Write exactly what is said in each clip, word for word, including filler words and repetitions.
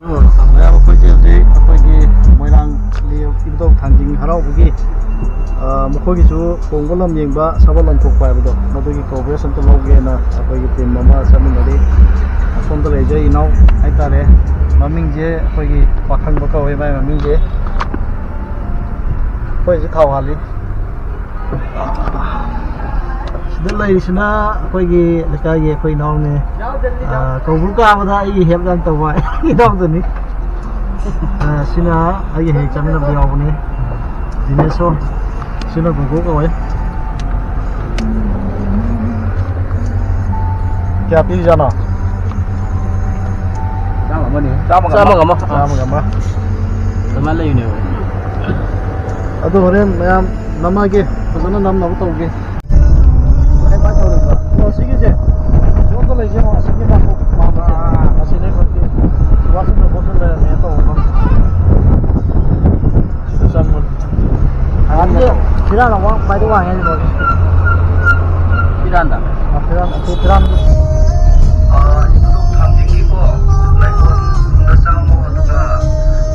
ꯃꯌꯥꯝ, ꯑꯩꯈꯣꯏꯁꯦ ꯍꯧꯖꯤꯛ ꯑꯩꯈꯣꯏꯒꯤ ꯃꯣꯏꯔꯥꯡꯒꯤ ꯏꯕꯨꯙꯧ ꯊꯥꯡꯖꯤꯡ ꯍꯔꯥꯎꯕꯒꯤ, ꯑ, ꯃꯈꯣꯏꯒꯤꯁꯨ ꯀꯣꯡꯕ ꯂꯝ ꯌꯦꯡꯕ, ꯁꯥꯕ ꯂꯝ ꯊꯣꯛꯄ ꯍꯥꯏꯕꯗꯣ, ꯃꯗꯨꯒꯤ ꯀꯣꯚꯔꯦꯖ ꯑꯝꯇ ꯂꯧꯒꯦꯅ ꯑꯩꯈꯣꯏꯒꯤ ꯇꯤꯝ ꯑꯃ ꯆꯠꯃꯤꯟꯅꯔꯤ꯫ ꯑꯁꯣꯝꯗ ꯂꯩꯖꯩ ꯏꯅꯥꯎ ꯍꯥꯏꯇꯥꯔꯦ꯫ ꯃꯃꯤꯡꯁꯦ ꯑꯩꯈꯣꯏꯒꯤ ꯄꯥꯈꯪꯕ ꯀꯧꯋꯦ ꯃꯥꯏ ꯃꯃꯤꯡꯁꯦ꯫ ꯑꯩꯈꯣꯏꯁꯦ ꯊꯥꯎ ꯍꯥꯜꯂꯤ꯫ ꯁꯤꯗ ꯂꯩꯔꯤꯁꯤꯅ ꯑꯩꯈꯣꯏꯒꯤ ꯂꯩꯀꯥꯏꯒꯤ ꯑꯩꯈꯣꯏ ꯏꯅꯥꯎꯅꯦ꯫ ꯑꯥ, ꯀꯧꯕ꯭ꯔꯨ ꯀꯥꯕꯗ ꯑꯩꯒꯤ ꯍꯦꯜꯞ ꯌꯥꯝ ꯇꯧꯕ ꯏꯅꯥꯎꯗꯨꯅꯤ꯫ ꯑꯥ, ꯁꯤꯅ ꯑꯩꯒꯤ ꯍꯦꯛ ꯆꯠꯃꯤꯟꯅꯕ ꯌꯥꯎꯕꯅꯦ, ꯗꯤꯅꯦꯁꯣ꯫ ꯁꯤꯅ ꯒꯣꯒꯣ ꯀꯧꯋꯦ꯫ ꯀꯌꯥ ꯄꯤꯔꯤꯖꯥꯠꯅꯣ? ꯆꯥꯝꯃ ꯑꯃꯅꯤ꯫ ꯆꯥꯝꯃꯒ ꯑꯃ꯫ ꯆꯥꯝꯃꯒ ꯑꯃ꯫ ꯆꯥꯝꯃꯒ ꯑꯃ꯫ ꯑꯗꯨꯃꯥꯏꯅ ꯂꯩꯕꯅꯦꯕ꯫ ꯑꯗꯨ ꯍꯣꯔꯦꯟ ꯃꯌꯥꯝ ꯅꯝꯃꯒꯦ, ꯐꯖꯅ ꯅꯝꯅꯕ ꯇꯧꯒꯦ꯫ ꯑꯣ, ꯁꯤꯒꯤꯁꯦ ꯌꯣꯠꯇ ꯂꯩꯁꯦ, ꯑꯁꯤꯒꯤ ꯃꯥꯡꯒꯣꯟ ꯃꯥꯡꯕꯁꯦ꯫ ꯑꯁꯤꯅꯦ ꯍꯧꯖꯤꯛꯀꯤ ꯋꯥꯁꯔꯨꯝꯗ ꯄꯣꯠꯁꯨ ꯂꯩꯔꯝꯃꯦ ꯇꯧꯕ ꯃꯐꯝ꯫ ꯁꯤꯗ ꯆꯪꯕꯅꯤ꯫ ꯑꯗꯨꯗꯤ ꯐꯤꯔꯥꯟ ꯑꯃ ꯈ꯭ꯋꯥꯏꯗꯩ ꯋꯥꯡꯉꯦ ꯍꯥꯏꯁꯤꯀꯣ꯫ ꯐꯤꯔꯥꯟꯗ? ꯑ, ꯐꯤꯔꯥꯟ, ꯑꯩꯈꯣꯏ ꯐꯤꯔꯥꯟꯒꯤ꯫ ꯑ, ꯏꯕꯨꯙꯧ ꯊꯥꯡꯖꯤꯡꯒꯤꯀꯣ, ꯂꯥꯏꯀꯣꯟꯗ ꯆꯪꯉꯣ, ꯑꯗꯨꯒ,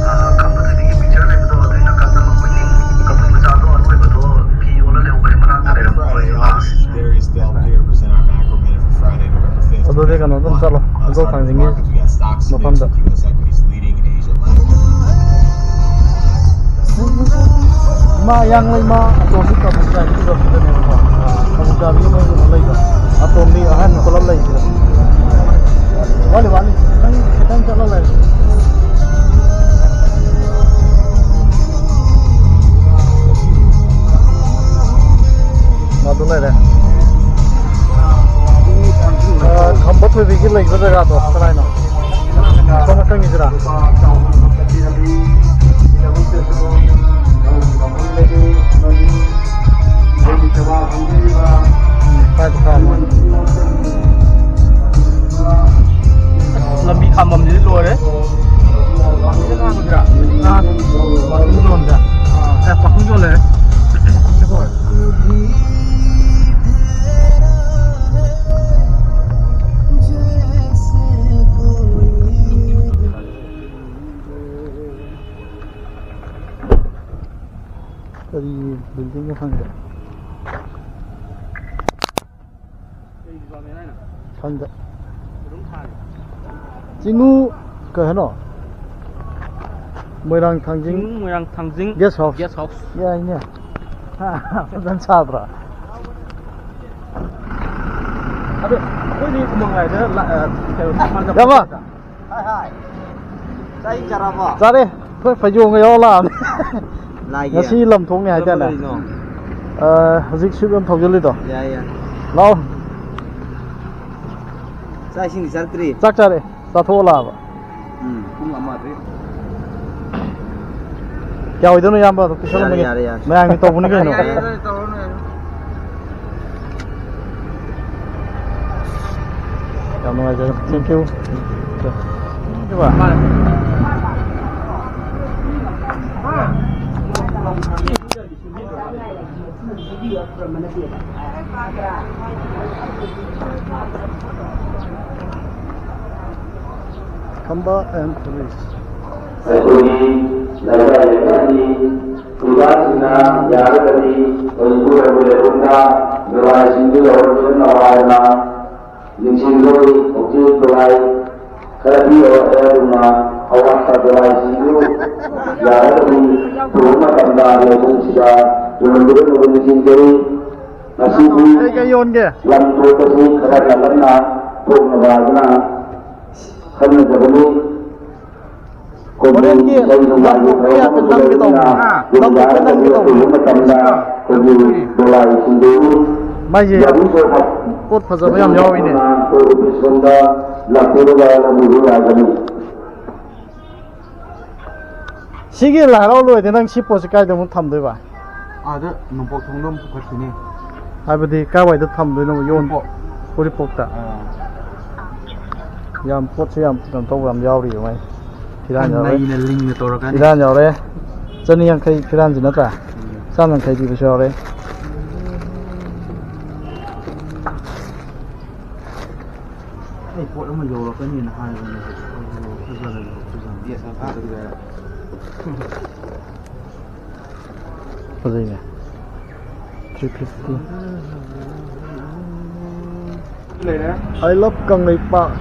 ꯑ, ꯈꯝꯕ ꯊꯣꯏꯕꯤꯒꯤ ꯄꯤꯛꯆꯔ ꯂꯩꯕꯗꯣ, ꯑꯗꯨꯒꯤ ꯅꯥꯀꯟꯗ ꯃꯈꯣꯏ ꯅꯤꯡ ꯀꯕꯨꯏ ꯃꯆꯥꯗꯣ ꯑꯅꯣꯏꯕꯗꯣ ꯐꯤ ꯌꯣꯜꯂ ꯂꯩꯍꯧꯕꯅꯦ, ꯃꯅꯥꯛꯇ ꯂꯩꯔꯝꯃꯣ ꯍꯥꯏꯁꯤꯀꯣ꯫ ꯑꯗꯨꯗꯤ ꯀꯩꯅꯣ ꯑꯗꯨꯝ ꯆꯠꯂꯣ, ꯏꯕꯨꯙꯧ ꯊꯥꯡꯖꯤꯡꯒꯤ ꯃꯐꯝꯗ꯫ ꯃꯥ ꯌꯥꯡꯂꯩꯃ ꯑꯇꯣꯝꯕꯤ ꯀꯕꯨꯏ ꯇ꯭ꯔꯥꯏꯕꯀꯤ ꯂꯝꯁꯤꯗꯅꯦꯕꯀꯣ꯫ ꯀꯕꯨꯏ ꯇ꯭ꯔꯥꯏꯕꯀꯤ ꯃꯣꯏ ꯀꯩꯅꯣ ꯂꯩꯕ꯫ ꯑꯇꯣꯝꯕꯤ ꯑꯍꯟ ꯄꯨꯂꯞ ꯂꯩꯁꯤꯗ꯫ ꯋꯥꯠꯂꯤ, ꯋꯥꯠꯂꯤ꯫ ꯈꯤꯇꯪ, ꯈꯤꯇꯪ ꯆꯠꯂ ꯂꯩꯔꯦ꯫ ꯑꯗꯨ ꯂꯩꯔꯦ꯫ ꯑ, ꯈꯝꯕ ꯊꯣꯏꯕꯤꯒꯤ ꯂꯩꯕ ꯖꯒꯥꯗꯣ ꯀꯗꯥꯏꯅꯣ? ꯁꯣꯝ ꯅꯥꯀꯟꯒꯤꯁꯤꯔꯥ? ꯀꯥꯏꯗ ꯊꯥꯕꯅꯣ? ꯑꯁ, ꯂꯝꯕꯤ ꯈꯥꯝꯕꯝꯁꯤꯗꯤ ꯂꯣꯏꯔꯦ꯫ ꯑꯥ, ꯄꯥꯛꯀꯤꯡ ꯖꯣꯟꯗ꯫ ꯑꯦ, ꯄꯥꯛꯀꯤꯡ ꯖꯣꯟ ꯂꯩꯔꯦ꯫ ꯕꯤꯜꯗꯤꯡꯒ ꯈꯪꯗꯦ꯫ ꯈꯪꯗꯦ꯫ ꯆꯤꯡꯅꯨ ꯀꯩ ꯍꯥꯏꯅꯣ? ꯃꯣꯏꯔꯥꯡ ꯊꯥꯡꯖꯤꯡ ꯆꯤꯡꯅꯨ ꯃꯣꯏꯔꯥꯡ ꯊꯥꯡꯖꯤꯡ guest house꯫ Guest house꯫ ꯌꯥꯏꯅꯦ꯫ ꯐꯖꯅ ꯁꯥꯗ꯭ꯔꯣ? ꯑꯗꯨ ꯑꯩꯈꯣꯏꯗꯤ ꯎꯃꯪ ꯂꯥꯏꯗ ꯂꯥ-, ꯑ, ꯀꯩꯅꯣ, ꯊꯝꯕꯥꯜ ꯀꯥꯞꯄ ꯌꯥꯕ? ꯆꯠꯄ꯫ ꯍꯥꯏ, ꯍꯥꯏ꯫ ꯆꯥꯛ ꯏꯁꯤꯡ ꯆꯥꯔꯕꯣ? ꯆꯥꯔꯦ꯫ ꯑꯩꯈꯣꯏ ꯐꯩꯖꯣꯝꯒ ꯌꯥꯎꯔ ꯂꯥꯛꯑꯕꯅꯦ꯫ ꯂꯥꯏꯒꯤ꯫ ꯉꯁꯤ ꯂꯝꯊꯣꯛꯅꯤ ꯍꯥꯏꯗꯥꯏꯅꯦ? ꯀꯔꯝꯕ ꯂꯩꯔꯤꯅꯣ? ꯑ, ꯍꯧꯖꯤꯛ ꯁ꯭ꯋꯤꯞ ꯑꯃ ꯊꯧꯖꯤꯜꯂꯤꯗꯣ꯫ ꯌꯥꯏ, ꯌꯥꯏ꯫ ꯂꯥꯛꯑꯣ꯫ ꯆꯥꯛ ꯏꯁꯤꯡꯗꯤ ꯆꯥꯔꯛꯇ꯭ꯔꯤ? ꯆꯥꯛ ꯆꯥꯔꯦ꯫ ꯆꯥꯊꯣꯛꯑ ꯂꯥꯛꯑꯕ꯫ ꯎꯝ, ꯄꯨꯡ ꯑꯃꯗꯤ꯫ ꯀꯌꯥ ꯑꯣꯏꯗꯣꯏꯅꯣ, ꯏꯌꯥꯝꯕ? ꯑꯗꯨꯝ ꯄꯤꯁꯜꯂꯝꯃꯒꯦ꯫ ꯌꯥꯔꯦ, ꯌꯥꯔꯦ, ꯌꯥꯔꯦ꯫ ꯃꯌꯥꯝꯒꯤ ꯇꯧꯕꯅꯤ ꯀꯩꯅꯣ꯫ ꯌꯥꯔꯦ, ꯌꯥꯔꯦ, ꯇꯧꯔꯅꯨ, ꯌꯥꯔꯦ꯫ ꯌꯥꯝ ꯅꯨꯡꯉꯥꯏꯖꯔꯦ꯫ Thank you꯫ Khamba and police꯫ ꯑꯩꯈꯣꯏꯒꯤ ꯂꯩꯀꯥꯏ ꯂꯩꯀꯥꯏꯒꯤ ꯄꯨꯖꯥꯁꯤꯡꯅ ꯌꯥꯔꯒꯗꯤ ꯑꯩꯈꯣꯏ ꯏꯄꯨ ꯂꯩꯕꯨꯡꯗ ꯗꯣꯂꯥꯏꯁꯤꯡꯗꯨ ꯌꯧꯍꯟꯕꯤꯔꯝꯅꯕ ꯍꯥꯏꯗꯅ ꯅꯤꯡꯁꯤꯡꯖꯔꯤ꯫ ꯍꯧꯖꯤꯛ ꯗꯣꯂꯥꯏ ꯈꯔ ꯄꯤꯔꯕ ꯑꯗꯨꯅ ꯑꯋꯥꯠꯄ ꯗꯣꯂꯥꯏꯁꯤꯡꯗꯨ ꯌꯥꯔꯒꯗꯤ ꯄꯨꯔꯛꯄ ꯃꯇꯝꯗ ꯂꯩꯕꯨꯡꯁꯤꯗ ꯌꯧꯍꯟꯕꯤꯔꯝꯅꯕ ꯅꯤꯡꯁꯤꯡꯖꯔꯤ꯫ ꯉꯁꯤꯗꯤ ꯀꯩ ꯀꯩ ꯌꯣꯟꯒꯦ? ꯂꯝ ꯊꯣꯛꯄꯁꯤ ꯈꯔ ꯉꯜꯂꯞꯅ ꯊꯣꯛꯅꯕ ꯍꯥꯏꯗꯨꯅ ꯈꯟꯅꯖꯕꯅꯤ꯫ ꯍꯣꯔꯦꯟꯒꯤ ꯂꯝ ꯊꯣꯛꯄꯒꯤ ꯍꯥꯏꯐꯦꯠ ꯅꯝꯒꯦ ꯇꯧꯕꯅꯦ꯫ ꯂꯝ ꯊꯣꯛꯄꯩ ꯅꯝꯒꯦ ꯇꯧꯕꯅꯦ꯫ ꯃꯥꯏꯁꯦ ꯄꯣꯠ ꯐꯖꯕ ꯌꯥꯝ ꯌꯥꯎꯔꯤꯅꯦ꯫ ꯁꯤꯒꯤ ꯂꯥꯏ ꯍꯔꯥꯎ ꯂꯣꯏꯔꯗꯤ ꯅꯪ ꯁꯤ ꯄꯣꯠꯁꯤ ꯀꯥꯏꯗ ꯑꯃꯨꯛ ꯊꯝꯗꯣꯏꯕ? ꯑꯥꯗ ꯅꯣꯡꯄꯣꯛ ꯊꯣꯡꯗ ꯑꯃꯨꯛ ꯄꯨꯈꯠꯈꯤꯅꯤ꯫ ꯍꯥꯏꯕꯗꯤ ꯀꯥꯏꯋꯥꯏꯗ ꯊꯝꯗꯣꯏꯅꯣ? ꯌꯣꯟ-, ꯎꯔꯤꯄꯣꯛ꯫ ꯎꯔꯤꯄꯣꯛꯇ? ꯑꯥ꯫ ꯌꯥꯝ ꯄꯣꯠꯁꯦ ꯌꯥꯝ ꯀꯩꯅꯣ ꯇꯧꯕ ꯌꯥꯝ ꯌꯥꯎꯔꯤꯕ ꯃꯥꯏ꯫ ꯐꯤꯔꯥꯟ ꯈꯔ ꯌꯥꯎꯔꯦ꯫ ꯅꯩꯅ ꯂꯤꯡꯅ ꯇꯧꯔꯛꯀꯅꯤ꯫ ꯐꯤꯔꯥꯟ ꯌꯥꯎꯔꯦ꯫ ꯆꯅꯤ ꯌꯥꯡꯈꯩ ꯐꯤꯔꯥꯟꯁꯤ ꯅꯠꯇ꯭ꯔꯥ? ꯎꯝ꯫ ꯆꯥꯝ ꯌꯥꯡꯈꯩ ꯄꯤꯕꯁꯨ ꯌꯥꯎꯔꯦ꯫ ꯑꯩ ꯄꯣꯠ ꯑꯃ ꯌꯧꯔꯛꯀꯅꯤꯅ ꯍꯥꯏꯕꯅꯦ꯫ ꯌꯧꯔꯛꯇ꯭ꯔꯖꯥꯠꯂ, ꯌꯧꯔꯛꯇ꯭ꯔꯖꯥꯠꯂ? ꯌꯦꯁ, ꯃꯈꯥꯗ꯫ ꯑꯗꯨꯒ Three fifty. I love Kangleipak.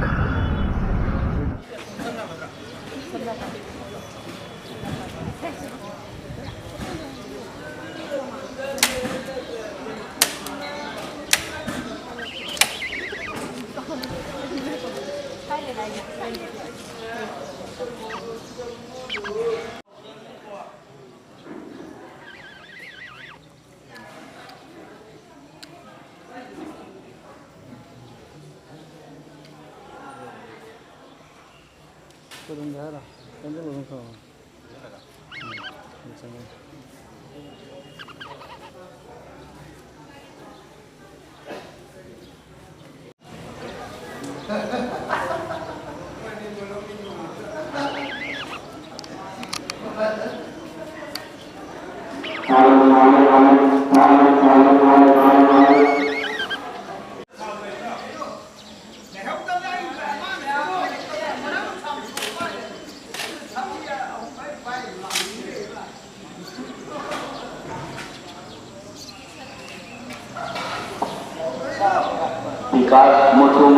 Vikas ꯃꯨꯊꯨꯝ,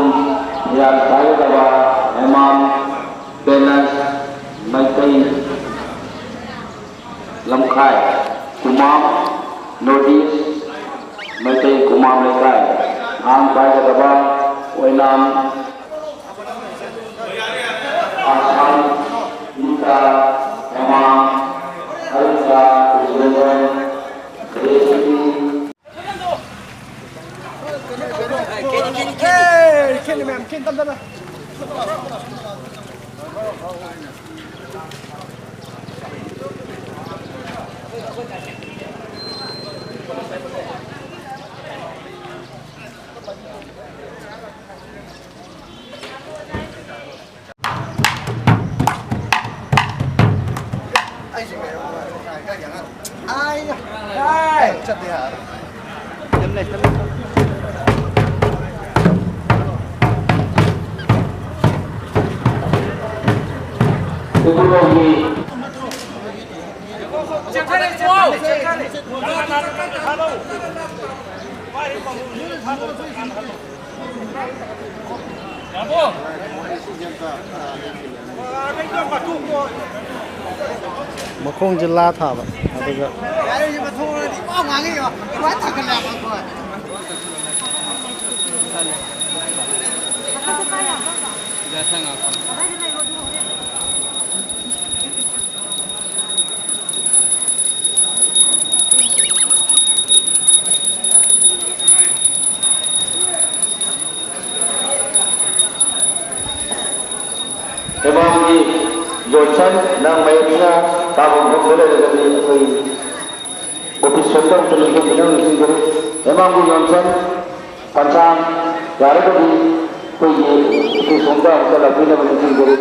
ꯐꯤꯔꯥꯜ ꯄꯥꯏꯒꯗꯕ ꯍꯦꯃꯥꯝ ꯕꯦꯅꯟꯁ, ꯃꯩꯇꯩ ꯂꯝꯈꯥꯏ꯫ ꯀꯨꯃꯥꯝ, ꯅꯣꯔꯠ ꯏꯁ, ꯃꯩꯇꯩ ꯀꯨꯃꯥꯝ ꯂꯩꯀꯥꯏ꯫ ꯑꯉꯥꯡ ꯄꯥꯏꯒꯗꯕ ꯑꯣꯏꯅꯥꯝ, ꯑꯁꯥꯝ, ꯏꯇꯥ, ꯍꯦꯃꯥꯝ, ꯑꯔꯤꯡꯒ, ꯎꯖꯦꯟꯗ꯭ꯔ, ꯖꯦ ꯁꯤ ꯄꯤ꯫ ꯎꯈ꯭ꯔꯨꯜꯒꯤ ꯃꯈꯣꯡꯁꯦ ꯂꯥ ꯊꯥꯕ, ꯑꯗꯨꯒ ꯃꯃꯥꯡꯒꯤ ꯌꯣꯠꯁꯟ ꯅꯪ ꯃꯌꯦꯛꯁꯤꯅ ꯇꯥꯐꯝ ꯊꯣꯛꯄ ꯂꯩꯔꯒꯗꯤ ꯑꯩꯈꯣꯏ ꯑꯣꯐꯤꯁ ꯁꯣꯝꯗ ꯑꯃꯨꯛꯇ ꯂꯦꯡꯊꯣꯛꯄꯤꯅꯕ ꯅꯤꯡꯁꯤꯡꯖꯔꯤ꯫ ꯃꯃꯥꯡꯒꯤ ꯌꯣꯠꯁꯟ ꯄꯟꯆꯥꯡ ꯌꯥꯔꯒꯗꯤ ꯑꯩꯈꯣꯏꯒꯤ ꯑꯣꯐꯤꯁ ꯁꯣꯝꯗ ꯑꯃꯨꯛꯇ ꯂꯥꯛꯄꯤꯅꯕ ꯅꯤꯡꯁꯤꯡꯖꯔꯤ꯫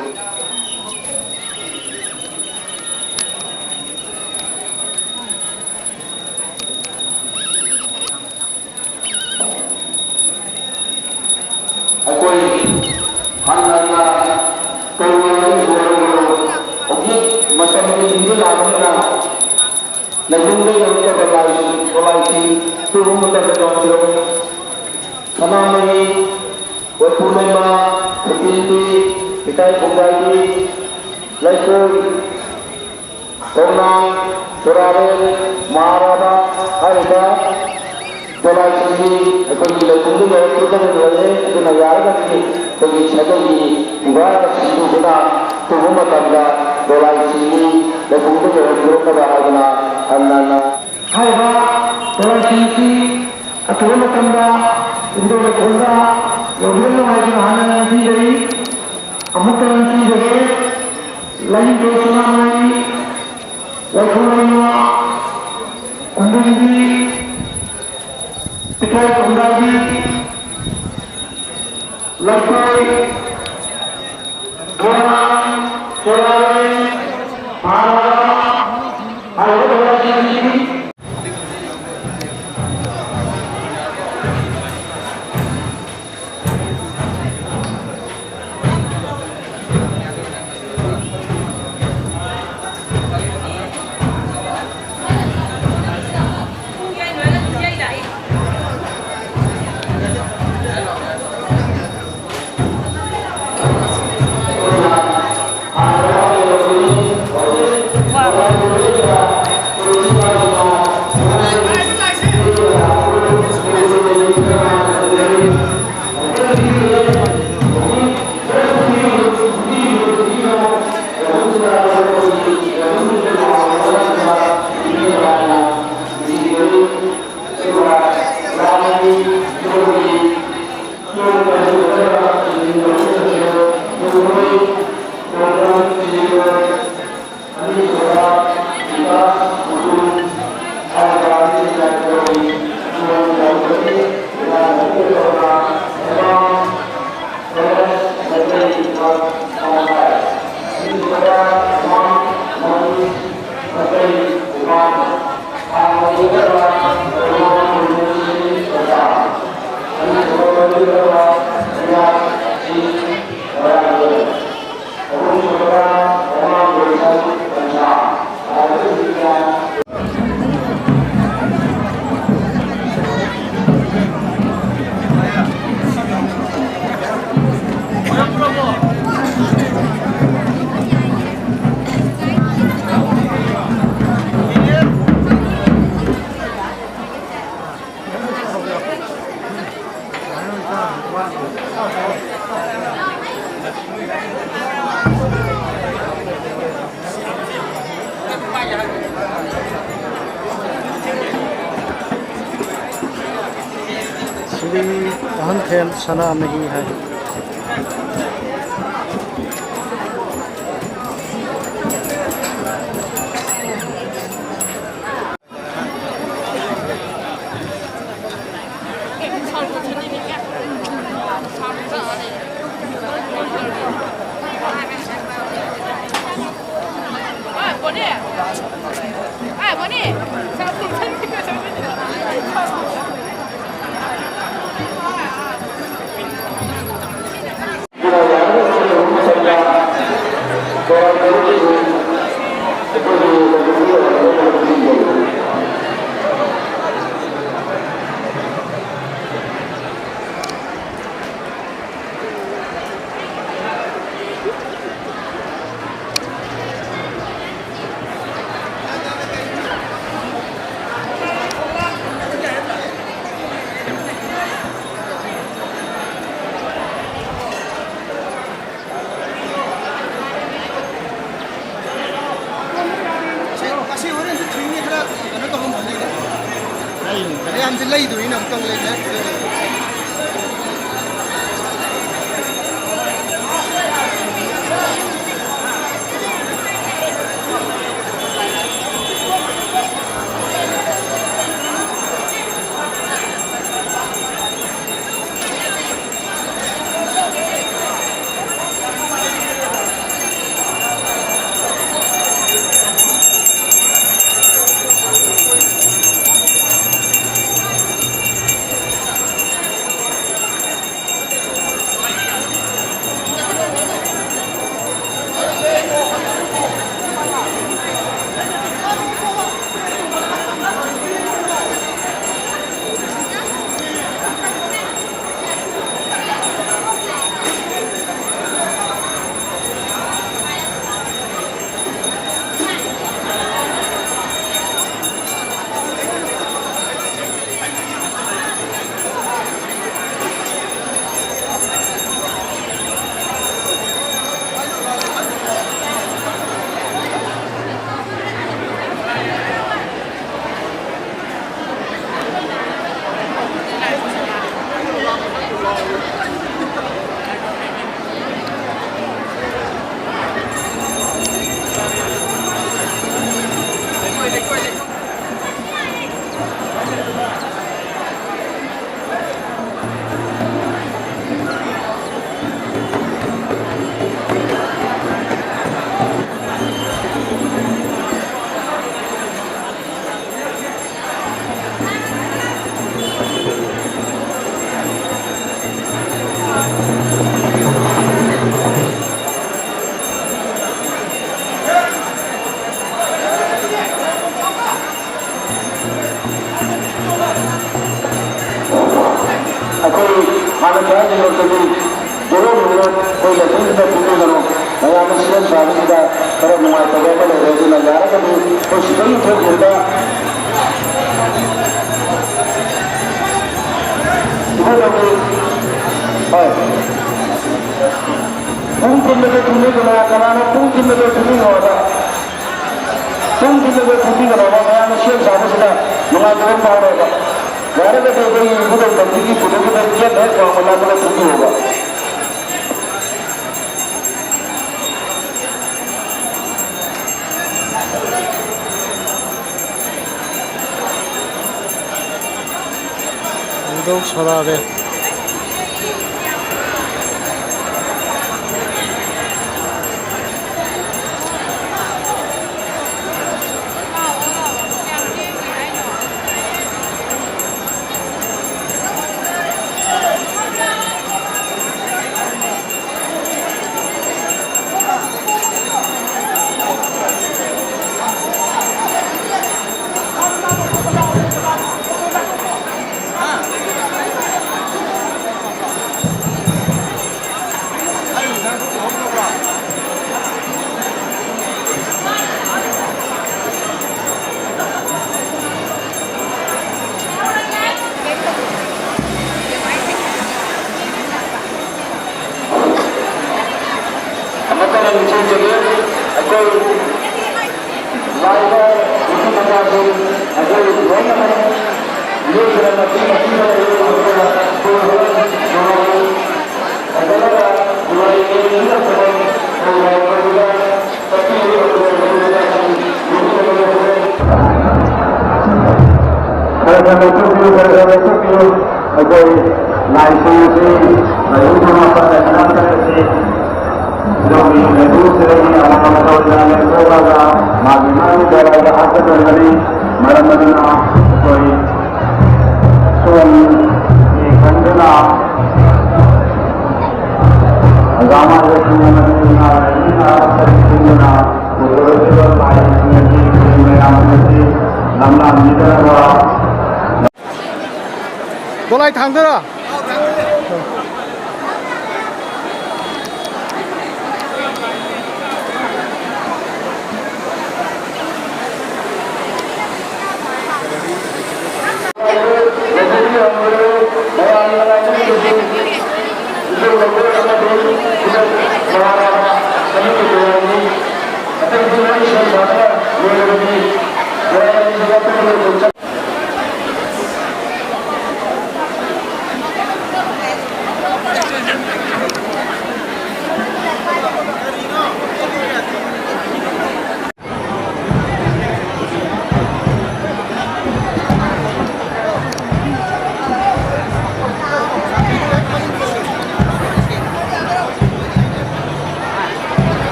ꯑꯩꯈꯣꯏ ꯍꯟꯅ ꯍꯟꯅ ꯇꯧꯔꯨꯔꯕꯁꯨ ꯍꯧꯖꯤꯛ ꯃꯇꯝꯒꯤ ꯊꯤꯡꯖꯤꯜꯂꯛꯑꯕꯅꯤꯅ ꯂꯩꯕꯨꯡꯗ ꯌꯧꯔꯛꯇꯕ ꯂꯥꯏꯁꯤꯡ ꯈꯣꯠꯂꯥꯏꯁꯤꯡ ꯇꯨꯝꯕ ꯃꯇꯝꯗ ꯌꯧꯔꯛꯄꯤꯔꯣ꯫ ꯁꯅꯥꯃꯍꯤ, ꯋꯥꯏꯄꯨ ꯂꯩꯃ, ꯈꯨꯄꯤꯟꯕꯤ, ꯏꯀꯥꯏ ꯈꯨꯝꯖꯥꯏꯕꯤ, ꯂꯩꯀꯣꯏ, ꯀꯧꯅꯥ, ꯆꯨꯔꯥꯔꯦꯜ, ꯃꯍꯥꯔꯥꯙꯥ ꯍꯥꯏꯔꯤꯕ ꯗꯣꯂꯥꯏꯁꯤꯡꯁꯤ ꯑꯩꯈꯣꯏꯒꯤ ꯂꯩꯐꯝꯗꯨ ꯌꯧꯔꯛꯇ꯭ꯔꯒꯅ ꯂꯣꯏꯔꯦ꯫ ꯑꯗꯨꯅ ꯌꯥꯔꯒꯗꯤ ꯑꯩꯈꯣꯏꯒꯤ ꯁꯥꯒꯩꯒꯤ ꯏꯕꯥ ꯁꯤꯡꯗꯨꯅ ꯇꯨꯝꯕ ꯃꯇꯝꯗ ꯗꯣꯂꯥꯏꯁꯤꯡꯁꯤ ꯂꯩꯐꯝꯗꯨ ꯌꯧꯔꯛꯄꯤꯔꯛꯅꯕ ꯍꯥꯏꯗꯨꯅ ꯍꯟꯅ ꯍꯟꯅ ꯍꯥꯏꯔꯤꯕ ꯗꯣꯂꯥꯏꯁꯤꯡꯁꯤ ꯑꯊꯨꯕ ꯃꯇꯝꯗ ꯏꯕꯨꯙꯧ ꯂꯩꯈꯣꯡꯗ ꯌꯧꯕꯤꯔꯛꯅꯕ ꯍꯥꯏꯗꯨꯅ ꯍꯥꯟꯅ ꯅꯤꯡꯁꯤꯡꯖꯔꯤ꯫ ꯑꯃꯨꯛꯇ ꯅꯤꯡꯁꯤꯡꯖꯒꯦ, ꯂꯥꯏꯅꯤꯡꯊꯧ ꯁꯅꯥꯃꯍꯤ, ꯋꯥꯏꯈꯣꯡ ꯂꯩꯃ, ꯀꯨꯝꯕꯤꯟꯕꯤ, ꯄꯤꯊ꯭ꯔꯥꯏ ꯀꯣꯝꯗꯥꯕꯤ, ꯂꯩꯄꯥꯏ, ꯗꯣꯂꯥꯏ, ꯆꯣꯂꯥꯏ, ꯃꯍꯥꯔꯥꯖꯥ ꯍꯥꯏꯔꯤꯕ ꯗꯣꯂꯥꯏꯁꯤꯡ ꯑꯁꯤꯅꯤ꯫ ꯍꯟꯊꯦꯟ ꯁꯅꯥꯃꯍꯤ ꯍꯥꯏ꯫ ꯁꯤ ꯉꯁꯤ ꯍꯣꯔꯦꯟꯁꯨ ꯊꯤꯡꯅꯤ, ꯈꯔ ꯀꯩꯅꯣ ꯇꯧꯔꯝꯒꯅꯤꯅꯦ꯫ ꯃꯌꯥꯝꯁꯦ ꯂꯩꯗꯣꯏꯅ ꯑꯃꯨꯛꯇꯪ ꯂꯩꯅꯔꯛꯇ꯭ꯔꯦ꯫ ꯑꯩꯈꯣꯏ ꯂꯩꯐꯝꯁꯤꯗ ꯄꯨꯟꯕꯤꯒꯅꯨ꯫ ꯃꯌꯥꯝꯅ ꯁꯦꯝ ꯁꯥꯕꯁꯤꯗ ꯈꯔ ꯅꯨꯡꯉꯥꯏꯇꯕ ꯑꯃ ꯂꯩꯔꯦ, ꯑꯗꯨꯅ ꯌꯥꯔꯒꯗꯤ ꯑꯩꯈꯣꯏ ꯁꯤꯗꯒꯤ ꯊꯣꯛꯈꯤꯕꯗ ꯏꯕꯨꯡꯉꯣꯒꯤ, ꯍꯣꯏ, ꯄꯨꯡ ꯀꯨꯟꯃꯥꯊꯣꯏ ꯊꯤꯡꯕꯤꯒꯅꯨ꯫ ꯀꯅꯥꯅꯣ ꯄꯨꯡ ꯀꯨꯟꯃꯥꯊꯣꯏ ꯊꯤꯡꯕꯤꯒꯅꯣ ꯍꯥꯏꯕ? ꯄꯨꯡ ꯀꯨꯟꯃꯥꯊꯣꯏ ꯊꯤꯡꯕꯤꯒꯅꯣ ꯍꯥꯏꯕ꯫ ꯃꯌꯥꯝꯅ ꯁꯦꯝ ꯁꯥꯕꯁꯤꯗ ꯅꯨꯡꯉꯥꯏꯇꯕ ꯑꯃ ꯐꯥꯎꯔꯦꯕ꯫ ꯌꯥꯔꯒꯗꯤ ꯑꯩꯈꯣꯏꯒꯤ ꯏꯕꯨꯙꯧ ꯄꯟꯊꯤꯒꯤ ꯄꯨꯊꯣꯛꯈꯤꯕ ꯒꯦꯠ ꯍꯦꯛ ꯋꯥꯡꯃ ꯂꯥꯟꯕꯗ ꯊꯤꯡꯕꯤꯌꯣꯕ꯫ ꯏꯕꯨꯙꯧ ꯁꯣꯔꯥꯔꯦ꯫ ꯑꯃꯨꯛꯀ ꯍꯟꯅ ꯅꯤꯡꯁꯤꯡꯖꯒꯦ, ꯑꯩꯈꯣꯏ ꯂꯥꯛꯏꯕ ꯅꯨꯄꯤ ꯃꯆꯥꯁꯤꯡ ꯑꯩꯈꯣꯏ ꯂꯣꯏꯅꯃꯛ ꯂꯦꯞꯇꯅ ꯃꯁꯤ ꯃꯁꯤꯗ ꯂꯩꯔꯤꯕ ꯃꯈꯣꯏ ꯍꯣꯔꯦꯟ ꯅꯨꯡꯉꯥꯏ ꯐꯖꯅ ꯅꯨꯡꯉꯥꯏ ꯌꯦꯡꯃꯤꯟꯅꯕ ꯇꯧꯕ ꯈꯔ ꯈꯔ ꯂꯧꯊꯣꯛꯄꯤꯌꯨ, ꯈꯔ ꯈꯔ ꯂꯧꯊꯣꯛꯄꯤꯌꯨ꯫ ꯑꯩꯈꯣꯏ ꯂꯥꯏꯁꯤꯡ ꯑꯁꯤ ꯂꯥꯏꯕꯨꯡ ꯊꯣꯡ ꯃꯥꯄꯟꯗ ꯁꯅꯥ ꯀꯜꯂꯁꯤ꯫ ꯂꯧꯃꯤ ꯂꯥꯏꯕꯨꯡ ꯑꯁꯤꯗꯒꯤ ꯑꯃꯃꯝ ꯇꯧꯗꯅ ꯂꯦꯞꯊꯣꯛꯂꯒ ꯃꯥꯒꯤ ꯃꯥꯒꯤ ꯖꯒꯥꯗ ꯍꯥꯞꯀꯗꯧꯔꯤꯕꯅꯤ꯫ ꯃꯔꯝ ꯑꯗꯨꯅ ꯑꯩꯈꯣꯏ ꯁꯣꯝꯒꯤ ꯈꯟꯗꯨꯅ ꯒ꯭ꯔꯥꯃꯥ ꯂꯣꯏꯁꯤꯟꯕ ꯃꯇꯨꯡ ꯏꯟꯅ ꯂꯥꯏꯅꯤꯡ ꯑꯔꯥꯞꯄꯗꯒꯤ ꯆꯤꯡꯗꯨꯅ ꯄꯨꯊꯣꯔꯛꯂꯤꯕ ꯂꯥꯏꯁꯤꯡ ꯑꯁꯤ ꯈꯨꯟ ꯃꯌꯥꯝ ꯑꯁꯤ ꯂꯝꯂꯥꯟꯕꯤꯗꯅꯕ ꯗꯣꯂꯥꯏ ꯊꯥꯡꯗꯔꯣ?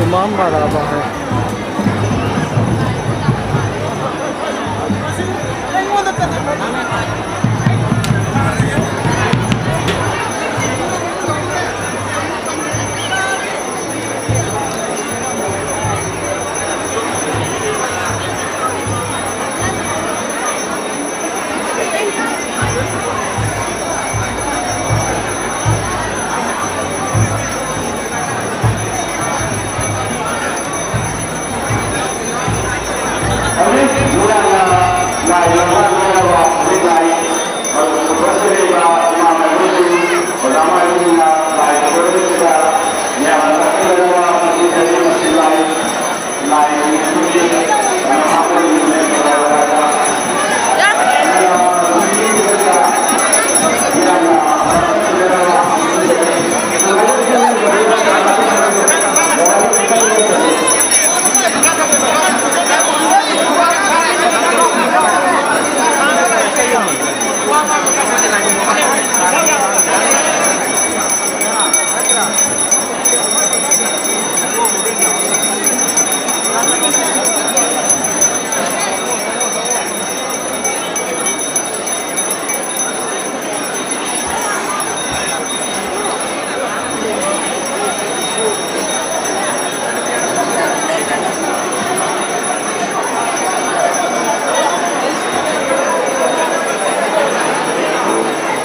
ꯏꯃꯥꯝ ꯕꯥꯔꯥ ꯕꯥ ꯍꯥꯏ꯫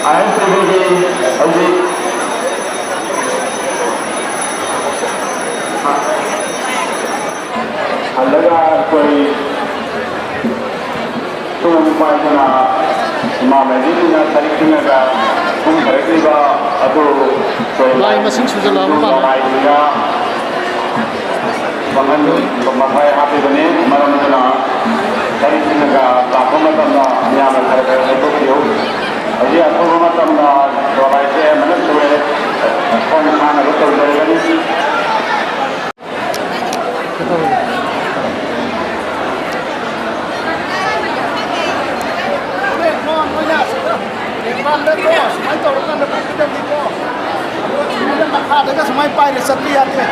ꯑꯥꯏ ꯑꯦꯁ ꯇꯤ ꯚꯤꯒꯤ ꯍꯧꯖꯤꯛ ꯍꯧꯖꯤꯛꯅ ꯁꯔꯤꯛꯁꯤꯡꯅꯒ ꯀꯨꯝꯊꯔꯛꯂꯤꯕ ꯑꯗꯨ ꯂꯥꯏ ꯃꯁꯤꯡ ꯁꯨꯖꯜꯂꯛꯑꯕ ꯃꯥꯜꯂꯦ꯫ ꯂꯥꯏꯁꯤꯡꯅ ꯄꯥꯡꯒꯜ ꯃꯈꯥꯏ ꯍꯥꯞꯄꯤꯕꯅꯤ꯫ ꯃꯔꯝ ꯑꯗꯨꯅ ꯁꯔꯤꯛꯁꯤꯡꯅꯒ ꯂꯥꯛꯄ ꯃꯇꯝꯗ ꯃꯤꯌꯥꯝꯅ ꯈꯔ ꯈꯔ ꯂꯦꯞꯊꯣꯛꯄꯤꯌꯨ꯫ ꯍꯧꯖꯤꯛ ꯑꯊꯨꯕ ꯃꯇꯝꯗ ꯗꯣꯂꯥꯏꯁꯦ ꯑꯃꯅ ꯁꯨꯔꯦ꯫ ꯈꯣꯡ ꯁꯥꯟꯅꯕ ꯇꯧꯖꯔꯒꯅꯤ꯫ ꯃꯈꯥꯗꯒ ꯁꯨꯃꯥꯏꯅ ꯄꯥꯏꯔ ꯆꯠꯄ ꯌꯥꯗꯦ꯫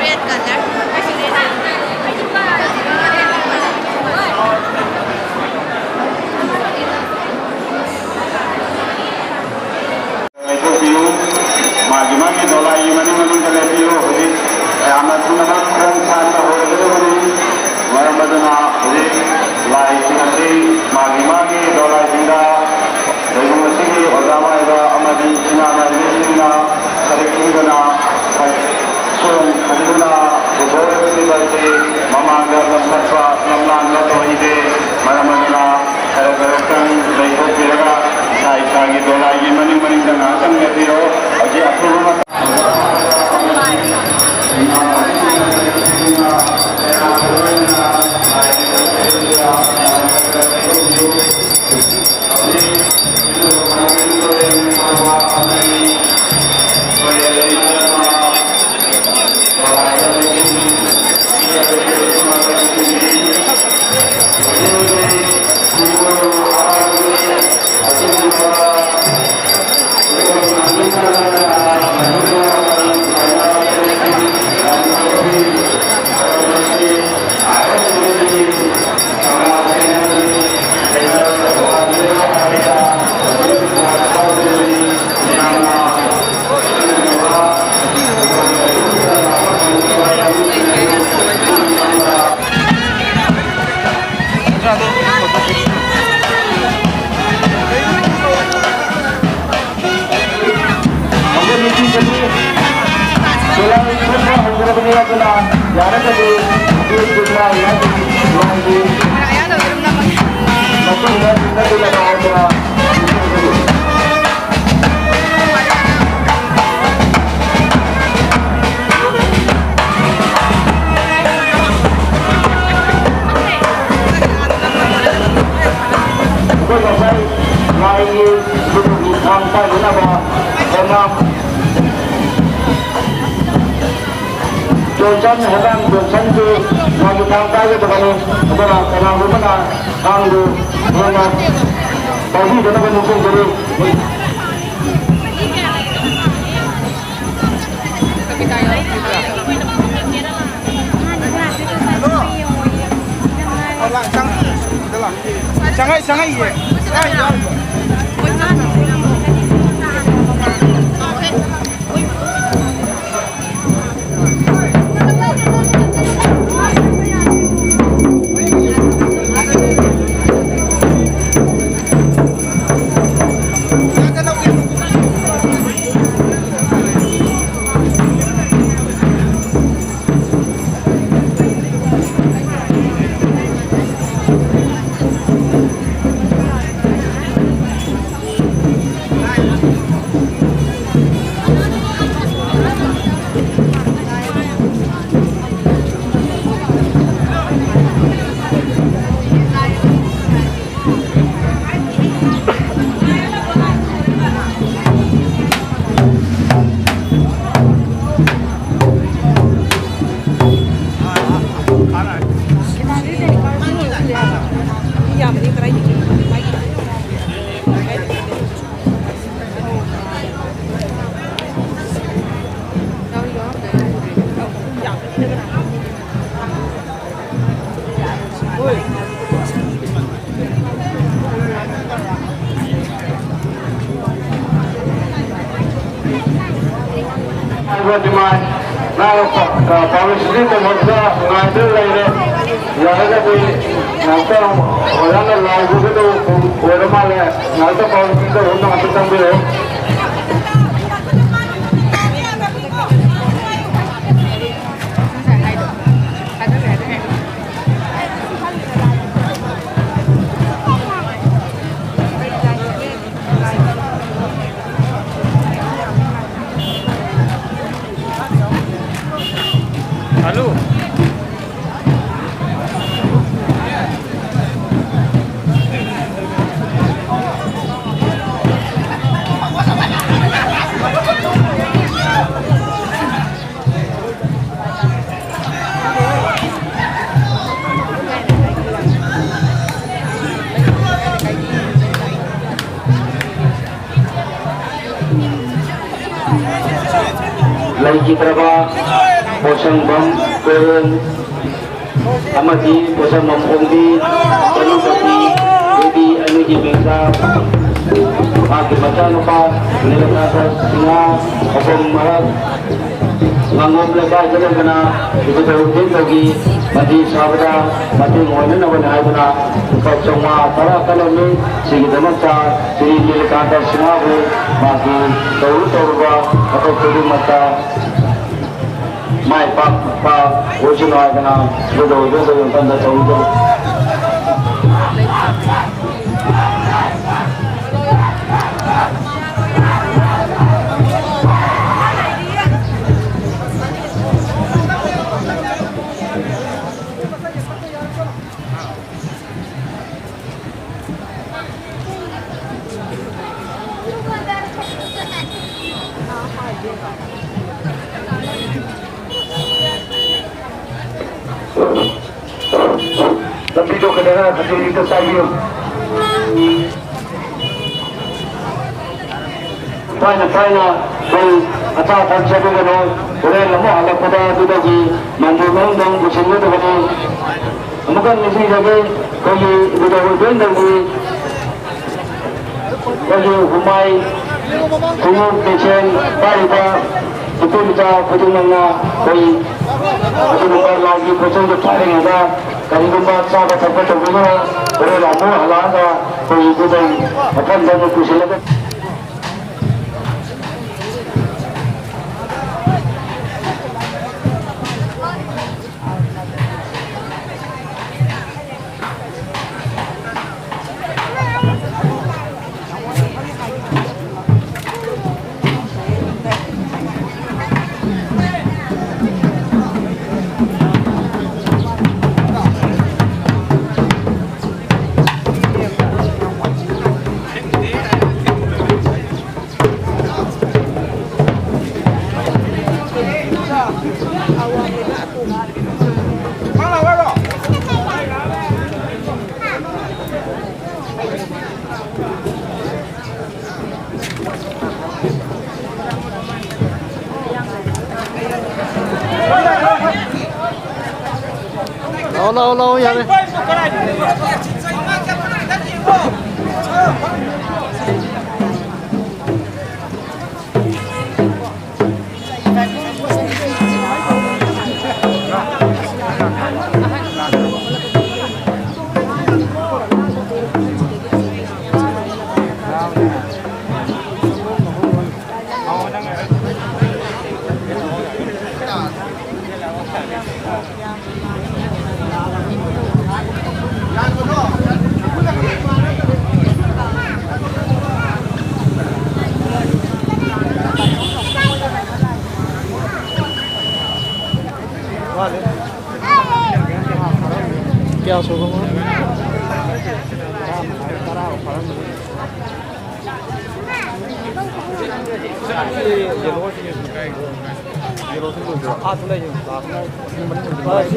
Red color. ꯂꯩꯊꯣꯛꯄꯤꯌꯨ꯫ ꯃꯥꯒꯤ ꯃꯥꯒꯤ ꯗꯣꯂꯥꯏꯒꯤ ꯃꯅꯤꯡ ꯃꯅꯤꯡꯗ ꯂꯦꯞꯄꯤꯌꯨ꯫ ꯍꯧꯖꯤꯛ ꯌꯥꯝꯅ ꯊꯨꯅꯃꯛ ꯈꯣꯡ ꯁꯥꯟꯕ ꯍꯧꯔꯒꯗꯧꯕꯅꯤ꯫ ꯃꯔꯝ ꯑꯗꯨꯅ ꯍꯧꯖꯤꯛ ꯂꯥꯏꯁꯤꯡ ꯑꯁꯤ ꯃꯥꯒꯤ ꯃꯥꯒꯤ ꯗꯣꯂꯥꯏꯁꯤꯡꯗ ꯂꯩꯐꯝ ꯑꯁꯤꯒꯤ ꯑꯣꯖꯥ ꯃꯥꯏꯕ ꯑꯃꯗꯤ ꯏꯃꯥ ꯃꯥꯏꯕꯤꯁꯤꯡꯅ ꯁꯔꯤꯛ ꯈꯨꯝꯗꯨꯅ ꯁꯣꯝ ꯈꯟꯗꯨꯅ ꯄꯨꯊꯣꯔꯛꯂꯤꯕ ꯑꯁꯤ ꯃꯃꯥꯡꯗ ꯂꯝꯈꯠꯄ ꯂꯝꯂꯥꯟꯕ ꯇꯧꯍꯩꯗꯦ꯫ ꯃꯔꯝ ꯑꯗꯨꯅ ꯈꯔ ꯈꯔꯇꯪ ꯂꯩꯊꯣꯛꯄꯤꯔꯒ ꯏꯁꯥ ꯏꯁꯥꯒꯤ ꯗꯣꯂꯥꯏꯒꯤ ꯃꯅꯤꯡ ꯃꯅꯤꯡꯗ ꯉꯥꯏꯍꯥꯛꯇꯪ ꯂꯦꯞꯄꯤꯔꯣ꯫ ꯍꯧꯖꯤꯛ ꯑꯊꯨꯕ ꯃꯇꯝ ꯍꯧꯖꯤꯛ ꯃꯤꯇꯤꯡ ꯑꯁꯤ ꯗꯣꯂꯥꯏ ꯊꯣꯛꯄ ꯍꯧꯖꯔꯕꯅꯤ꯫ ꯑꯗꯨꯅ ꯌꯥꯔꯒꯗꯤ ꯃꯇꯨꯡꯗ ꯆꯤꯡꯅꯗꯨꯅ ꯂꯥꯎꯗꯅ ꯑꯩꯈꯣꯏ ꯉꯁꯥꯏ ꯂꯥꯏꯒꯤ ꯂꯨꯍꯣꯡ ꯊꯥꯡ ꯄꯥꯏꯅꯅꯕ ꯍꯣꯠꯅ ꯖꯣꯟꯁꯟ ꯍꯦꯔꯥꯡ ꯖꯣꯟꯁꯟꯒꯤ ꯃꯥꯒꯤ ꯊꯥꯡ ꯄꯥꯏꯒꯗꯕꯅꯤ꯫ ꯑꯗꯨꯅ ꯀꯅꯥꯒꯨꯝꯕꯅ ꯊꯥꯡꯗꯨ ꯍꯦꯟꯅ ꯄꯥꯏꯕꯤꯗꯅꯕ ꯅꯤꯡꯁꯤꯡꯖꯔꯤ꯫ ꯆꯪꯉꯛꯏ, ꯆꯪꯉꯛꯏꯌꯦ꯫ ꯍꯥꯏꯕ demand ꯅꯍꯥꯛ ꯄ-, ꯄ-, publicity ꯗꯃꯛꯇ ꯉꯥꯏꯗꯨꯅ ꯂꯩꯔꯦ꯫ ꯌꯥꯔꯒꯗꯤ ꯉꯥꯛꯇꯪ ꯑꯣꯖꯥꯅ ꯂꯥꯎꯕꯒꯤꯗꯣ ꯑꯣꯏꯔ ꯃꯥꯜꯂꯦ꯫ ꯉꯥꯛꯇꯪ publicity ꯗ ꯉꯥꯛꯇ ꯆꯪꯕꯤꯔꯛꯑꯣ꯫ ꯂꯩꯈꯤꯗ꯭ꯔꯕ ꯄꯣꯠꯁꯪꯕꯝ ꯀꯣꯏꯔꯦꯡ ꯑꯃꯗꯤ ꯄꯣꯠꯁꯪꯕꯝ ꯑꯣꯡꯕꯤ ꯀꯅꯨꯄꯇꯤ ꯗꯦꯕꯤ ꯑꯅꯤꯒꯤ ꯃꯤꯡꯗ ꯃꯍꯥꯛꯀꯤ ꯃꯆꯥꯅꯨꯄꯥ ꯅꯤꯂꯀꯥꯟꯇ ꯁꯤꯡꯍ ꯃꯐꯝ ꯃꯔꯛ ꯉꯥꯉꯣꯝ ꯂꯩꯀꯥꯏꯗ ꯂꯩꯕꯅ ꯏꯕꯨꯙꯧ ꯏꯕꯦꯟꯗꯧꯒꯤ ꯃꯟꯗꯤꯔ ꯁꯥꯕꯗ ꯃꯇꯦꯡ ꯑꯣꯏꯅꯅꯕꯅꯤ ꯍꯥꯏꯗꯨꯅ ꯂꯨꯄꯥ ꯆꯥꯝꯃꯉꯥ ꯇꯔꯥ ꯀꯜꯂꯝꯃꯤ꯫ ꯁꯤꯒꯤꯗꯃꯛꯇ ꯁ꯭ꯔꯤ ꯅꯤꯂꯀꯥꯟꯇ ꯁꯤꯡꯍꯕꯨ ꯃꯍꯥꯛꯀꯤ ꯇꯧꯔꯨ ꯇꯧꯔꯨꯕ ꯊꯕꯛ ꯈꯨꯗꯤꯡꯃꯛꯇ ꯃꯥꯏ ꯄꯥꯛꯄ ꯑꯣꯏꯁꯅꯨ ꯍꯥꯏꯗꯅ ꯏꯕꯨꯙꯧ ꯏꯕꯦꯟꯗꯧꯒꯤ ꯃꯐꯝꯗ ꯇꯧꯔꯨ ꯇꯧꯔꯨ꯫ ꯂꯝꯕꯤꯗꯣ ꯈꯤꯇꯪ ꯈꯖꯤꯛ ꯈꯖꯤꯛꯇ ꯆꯥꯏꯕꯤꯌꯨ꯫ ꯊꯥꯏꯅ ꯊꯥꯏꯅ ꯑꯩꯈꯣꯏ ꯑꯆꯥ ꯑꯊꯛ ꯆꯠꯂꯒꯅꯨ, ꯍꯣꯔꯦꯟ ꯑꯃꯨꯛ ꯍꯜꯂꯛꯄꯗ ꯑꯗꯨꯗꯒꯤ ꯃꯟꯗꯤꯔ ꯃꯅꯨꯡꯗ ꯑꯃꯨꯛ ꯄꯨꯁꯤꯟꯒꯗꯕꯅꯤ꯫ ꯑꯃꯨꯛꯀ ꯅꯤꯡꯁꯤꯡꯖꯒꯦ, ꯑꯩꯈꯣꯏꯒꯤ ꯏꯕꯨꯙꯧ ꯏꯕꯦꯟꯗꯧꯒꯤ ꯑꯩꯈꯣꯏꯒꯤ ꯍꯨꯃꯥꯏ ꯈꯣꯡꯎꯞ ꯇꯦꯛꯁꯦꯟ ꯄꯥꯏꯔꯤꯕ ꯅꯨꯄꯤ ꯃꯆꯥ ꯈꯨꯗꯤꯡꯃꯛꯅ ꯑꯩꯈꯣꯏ ꯑꯗꯨꯒꯨꯝꯕ ꯂꯥꯏꯒꯤ ꯄꯣꯠꯆꯩꯗꯨ ꯄꯥꯏꯔꯤꯉꯩꯗ ꯀꯔꯤꯒꯨꯝꯕ ꯆꯥꯕ ꯊꯛꯄ ꯇꯧꯕꯤꯒꯅꯨ꯫ ꯍꯣꯔꯦꯟ ꯑꯃꯨꯛ ꯍꯜꯂꯛꯑꯒ ꯑꯩꯈꯣꯏ ꯏꯕꯨꯙꯧ ꯃꯐꯝꯗ ꯑꯃꯨꯛ ꯄꯨꯁꯤꯜꯂꯒ ꯂꯥꯛꯑꯣ, ꯂꯥꯛꯑꯣ, ꯌꯥꯔꯦ꯫ ꯀꯌꯥ ꯁꯨꯔꯕꯅꯣ?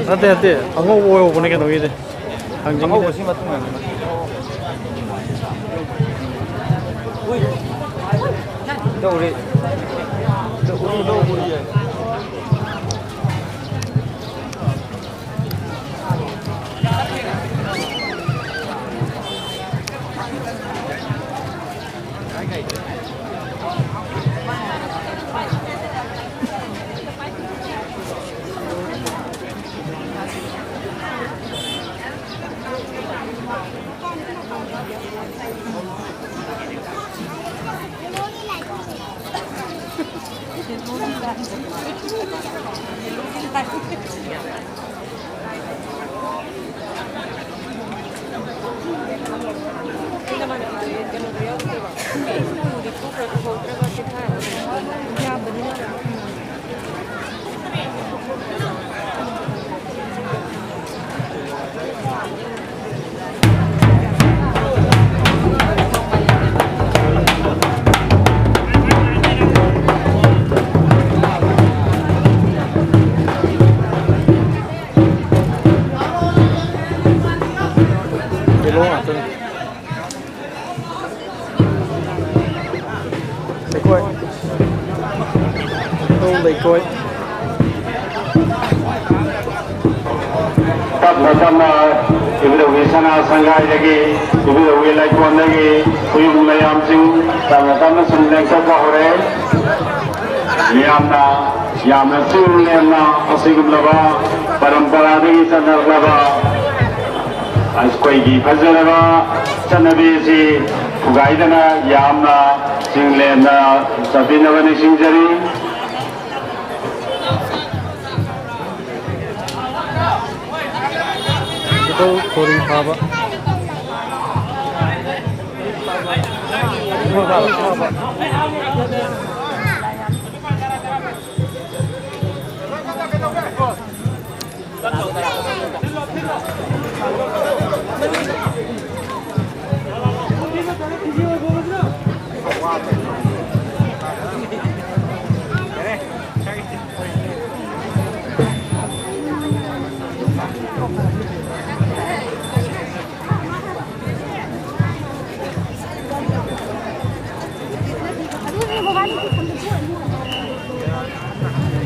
ꯅꯠꯇꯦ, ꯅꯠꯇꯦ, ꯑꯉꯧꯕ ꯑꯣꯏꯍꯧꯕꯅꯦ ꯀꯩꯅꯣꯒꯤꯗꯤ, ꯊꯥꯡꯖꯤꯡꯒꯤꯗꯤ꯫ ꯑꯉꯧꯕꯁꯤ ꯃꯇꯨꯡ ꯌꯥꯝ ꯇꯧꯔꯤ꯫ ꯌꯦꯂꯣ ꯉꯥꯛꯇꯅꯤ꯫ ꯂꯩꯀꯣꯏ꯫ ꯂꯧ ꯂꯩꯀꯣꯏ꯫ ꯇꯞꯅ ꯇꯞꯅ ꯏꯕꯨꯙꯧꯒꯤ ꯁꯅꯥ ꯁꯪꯒꯥꯏꯗꯒꯤ, ꯏꯕꯨꯙꯧꯒꯤ ꯂꯩꯀꯣꯜꯗꯒꯤ ꯈꯨꯌꯨꯝ ꯃꯌꯥꯝꯁꯤꯡ ꯇꯞꯅ ꯇꯞꯅ ꯁꯨꯝ ꯂꯦꯡꯊꯣꯛꯄ ꯍꯧꯔꯦ꯫ ꯃꯤꯌꯥꯝꯅ ꯌꯥꯝꯅ ꯆꯤꯡ ꯂꯦꯝꯅ ꯑꯁꯤꯒꯨꯝꯂꯕ ꯄꯔꯝꯄꯔꯥꯗꯒꯤ ꯆꯠꯅꯔꯛꯂꯕ ꯑꯩꯈꯣꯏꯒꯤ ꯐꯖꯔꯕ ꯆꯠꯅꯕꯤ ꯑꯁꯤ ꯊꯨꯒꯥꯏꯗꯅ ꯌꯥꯝꯅ ꯆꯤꯡ ꯂꯦꯝꯅ ꯆꯠꯄꯤꯅꯕ ꯅꯤꯡꯁꯤꯡꯖꯔꯤ꯫ ꯏꯕꯨꯙꯧ ꯈꯣꯔꯤ ꯐꯥꯕ꯫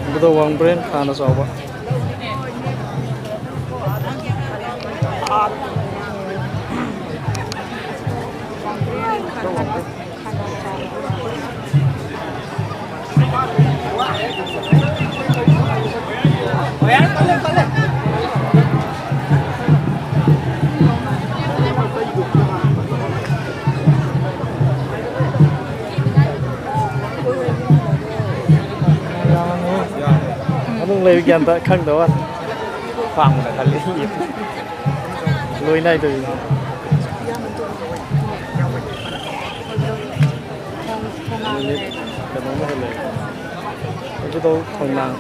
ꯏꯕꯨꯙꯧ ꯋꯥꯡꯕ꯭ꯔꯦꯟ ꯈꯥꯅ ꯆꯥꯎꯕ꯫ ꯃꯅꯨꯡ ꯂꯩꯕ ꯒ꯭ꯌꯥꯟ ꯇꯥ-, ꯈꯪꯗꯕ ꯋꯥꯅꯤ꯫ ꯈ꯭ꯋꯥꯡꯅ ꯈꯜꯂꯤ꯫ ꯂꯣꯏ ꯅꯥꯏꯗꯕꯤꯅꯤ꯫ ꯀꯩꯅꯣꯝꯃ ꯍꯦꯜꯂꯦ꯫ ꯑꯗꯨꯗꯣ ꯈꯣꯡꯅꯥꯡ꯫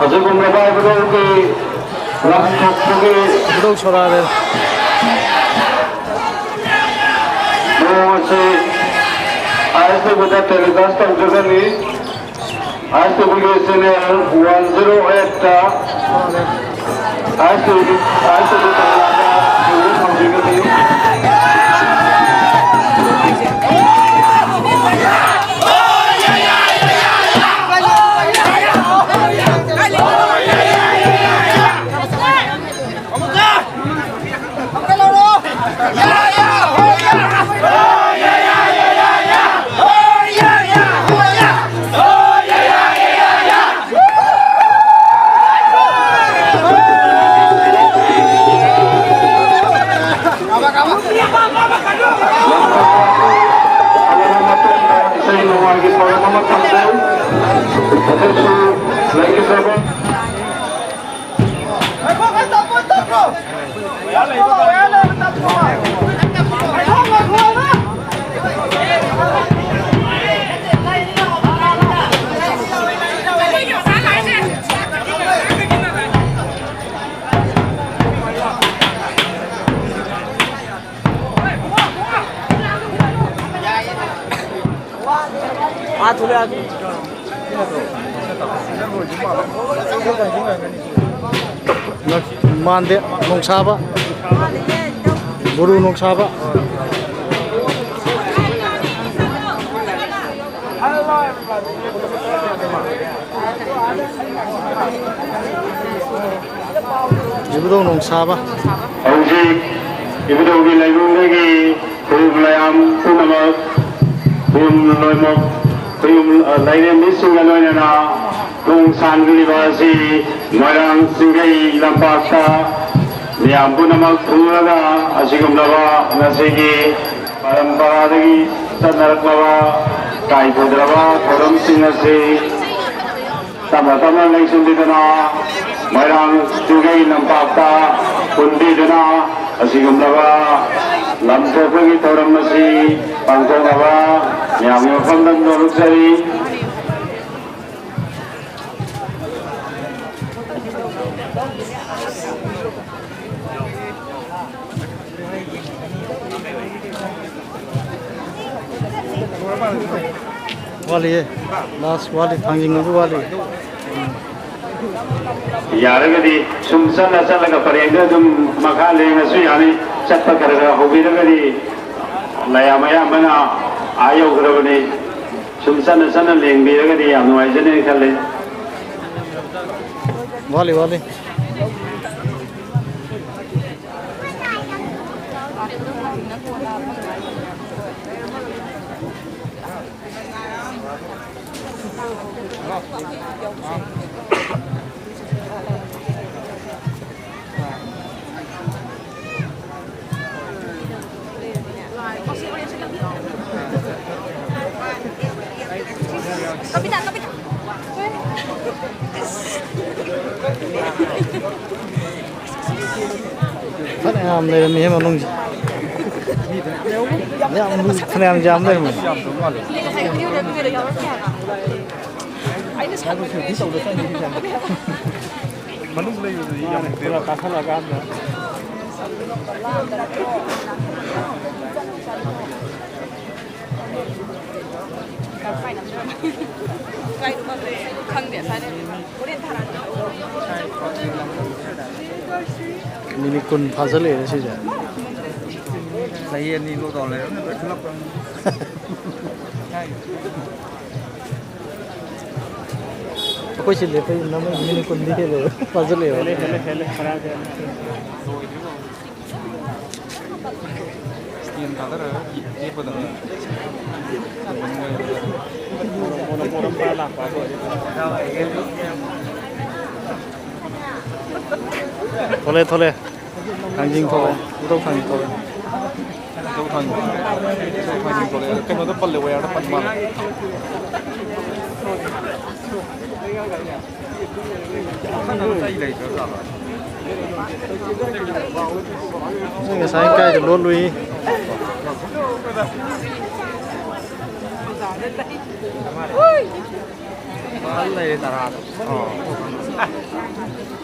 ꯑꯁꯤꯒꯨꯝꯂꯕ ꯏꯕꯨꯙꯧꯒꯤ ꯂꯝ ꯊꯣꯛꯄꯒꯤ ꯏꯕꯨꯙꯧ ꯁꯣꯔꯥꯔꯦꯜ ꯃꯑꯣꯡ ꯑꯁꯤ ꯑꯥꯏ ꯑꯦꯁ ꯇꯤ ꯚꯤꯗ telecast ꯇꯧꯖꯒꯅꯤ꯫ ꯑꯥꯏ ꯑꯦꯁ ꯇꯤ ꯚꯤꯒꯤ channel one zero eight ꯇ ꯑꯥꯏ ꯑꯦꯁ ꯇꯤ ꯚꯤ, ꯑꯥꯏ ꯑꯦꯁ ꯇꯤ ꯚꯤ ꯀꯪꯂꯥꯗ ꯊꯧꯖꯒꯅꯤ꯫ ꯏꯁꯩ ꯅꯣꯡꯃꯥꯏꯒꯤ ꯊꯧꯔꯝ ꯑꯃ ꯊꯝꯖꯩ꯫ ꯑꯗꯨꯁꯨ ꯂꯩꯈꯤꯗ꯭ꯔꯕ ꯃꯥꯟꯗꯦ ꯅꯣꯡꯁꯥꯕ, ꯒꯨꯔꯨ ꯅꯣꯡꯁꯥꯕ꯫ ꯏꯕꯨꯙꯧ ꯅꯣꯡꯁꯥꯕ꯫ ꯍꯧꯖꯤꯛ ꯏꯕꯨꯙꯧꯒꯤ ꯂꯥꯏꯕꯨꯡꯗꯒꯤ ꯈꯨꯔꯨꯝ ꯂꯥꯏꯌꯥꯝ ꯄꯨꯝꯅꯃꯛ, ꯈꯨꯔꯨꯝ ꯂꯣꯏꯃꯛ, ꯈꯨꯔꯨꯝ, ꯑ, ꯂꯥꯏꯔꯦꯝꯕꯤꯁꯤꯡꯒ ꯂꯣꯏꯅꯅ ꯈꯣꯡ ꯁꯥꯟꯈ꯭ꯔꯤꯕ ꯑꯁꯤ ꯃꯣꯏꯔꯥꯡ ꯆꯤꯡꯒꯩ ꯂꯝꯄꯥꯛꯇ ꯃꯤꯌꯥꯝ ꯄꯨꯝꯅꯃꯛ ꯄꯨꯔꯒ ꯑꯁꯤꯒꯨꯝꯂꯕ ꯉꯁꯤꯒꯤ ꯄꯔꯝꯄꯔꯥꯗꯒꯤ ꯆꯠꯅꯔꯛꯂꯕ ꯀꯥꯏꯊꯗ꯭ꯔꯕ ꯊꯧꯔꯝꯁꯤꯡ ꯑꯁꯤ ꯇꯞꯅ ꯇꯞꯅ ꯂꯦꯡꯁꯤꯟꯕꯤꯗꯨꯅ ꯃꯣꯏꯔꯥꯡ ꯆꯤꯡꯒꯩ ꯂꯝꯄꯥꯛꯇ ꯄꯨꯟꯕꯤꯗꯨꯅ ꯑꯁꯤꯒꯨꯝꯂꯕ ꯂꯝ ꯊꯣꯛꯄꯒꯤ ꯊꯧꯔꯝ ꯑꯁꯤ ꯄꯥꯡꯊꯣꯛꯅꯕ ꯃꯌꯥꯝꯒꯤ ꯃꯐꯝꯗ ꯅꯣꯂꯨꯛꯆꯔꯤ꯫ ꯋꯥꯠꯂꯤꯌꯦ꯫ ꯂꯥꯁ ꯋꯥꯠꯂꯤ, ꯊꯥꯡꯖꯤꯡ ꯑꯗꯨ ꯋꯥꯠꯂꯤ꯫ ꯌꯥꯔꯒꯗꯤ ꯁꯨꯝ ꯆꯠꯂ ꯆꯠꯂꯒ ꯄꯔꯦꯡꯗ ꯑꯗꯨꯝ ꯃꯈꯥ ꯂꯦꯡꯉꯁꯨ ꯌꯥꯅꯤ꯫ ꯆꯠꯄ ꯈꯔ ꯈꯔ ꯍꯧꯕꯤꯔꯒꯗꯤ ꯃꯌꯥꯝ ꯑꯌꯥꯝꯕꯅ ꯑꯥ ꯌꯧꯈ꯭ꯔꯕꯅꯤ꯫ ꯁꯨꯝ ꯆꯠꯅ ꯆꯠꯅ ꯂꯦꯡꯕꯤꯔꯒꯗꯤ ꯌꯥꯝ ꯅꯨꯡꯉꯥꯏꯖꯅꯤ ꯈꯜꯂꯤ꯫ ꯋꯥꯠꯂꯤ, ꯋꯥꯠꯂꯤ꯫ ꯐꯅꯌꯥꯝ ꯂꯩꯔꯝꯃꯤꯍꯦ ꯃꯅꯨꯡꯁꯤ꯫ ꯌꯥꯝ, ꯐꯅꯌꯥꯝ ꯌꯥꯝ ꯂꯩꯔꯝꯃꯤ꯫ ꯃꯅꯨꯡ ꯂꯩꯕꯗꯨꯗꯤ ꯌꯥꯝ ꯄꯨꯔꯥ ꯀꯥꯈꯠꯂꯀꯥꯟꯗ꯫ ꯈꯪꯗꯦ, ꯁ꯭ꯋꯥꯏꯗ ꯍꯣꯔꯦꯟ ꯊꯥꯔꯛꯑꯒꯦ꯫ ꯃꯤꯅꯤꯠ ꯀꯨꯟ ꯐꯥꯖꯤꯜꯂꯛꯑꯦ ꯁꯤꯁꯦ꯫ ꯆꯍꯤ ꯑꯅꯤ ꯂꯣ ꯇꯧ ꯂꯩꯔꯕꯅꯤꯅ ꯂꯣꯏ ꯈꯜꯂꯛꯄ꯫ ꯑꯩꯈꯣꯏ ꯁꯤ ꯂꯦꯞꯄꯩ ꯅꯝꯕꯩ ꯃꯤꯅꯤꯠ ꯀꯨꯟꯗꯤ ꯍꯦꯜꯂꯦ, ꯐꯥꯖꯤꯜꯂꯛꯑꯦꯕ꯫ ꯍꯦꯜꯂꯦ, ꯍꯦꯜꯂꯦ, ꯍꯦꯜꯂꯦ, ꯐꯅꯌꯥꯝ ꯍꯦꯜꯂꯦ꯫ ꯁ꯭ꯇꯦꯟ ꯊꯥꯗꯔꯒ ꯂꯦꯞꯄꯗꯕꯅꯤ꯫ ꯃꯣꯔꯣꯛ, ꯃꯣꯔꯣꯛ, ꯃꯣꯔꯣꯛ ꯄꯥꯏꯔ ꯂꯥꯛꯄ ꯑꯗꯨ ꯑꯣꯏꯔꯗꯤ꯫ ꯊꯣꯛꯂꯛꯑꯦ, ꯊꯣꯛꯂꯛꯑꯦ꯫ ꯊꯥꯡꯖꯤꯡ ꯊꯣꯛꯂꯛꯑꯦ꯫ ꯏꯙꯧ ꯊꯥꯡꯖꯤꯡ ꯊꯣꯛꯂꯛꯑꯦ꯫ ꯏꯙꯧ ꯊꯥꯡꯖꯤꯡ꯫ ꯏꯙꯧ ꯊꯥꯡꯖꯤꯡ ꯊꯣꯛꯂꯛꯑꯦ꯫ ꯀꯩꯅꯣꯗ ꯄꯜꯂꯦ, ꯋꯥꯌꯥꯔꯗ ꯄꯟ ꯃꯥꯜꯂꯦ꯫ ꯅꯣꯏ ꯉꯁꯥꯏ ꯀꯥꯏꯗ ꯂꯣꯠꯂꯨꯏ? ꯂꯩꯔꯦ ꯇꯔꯥꯗꯣ꯫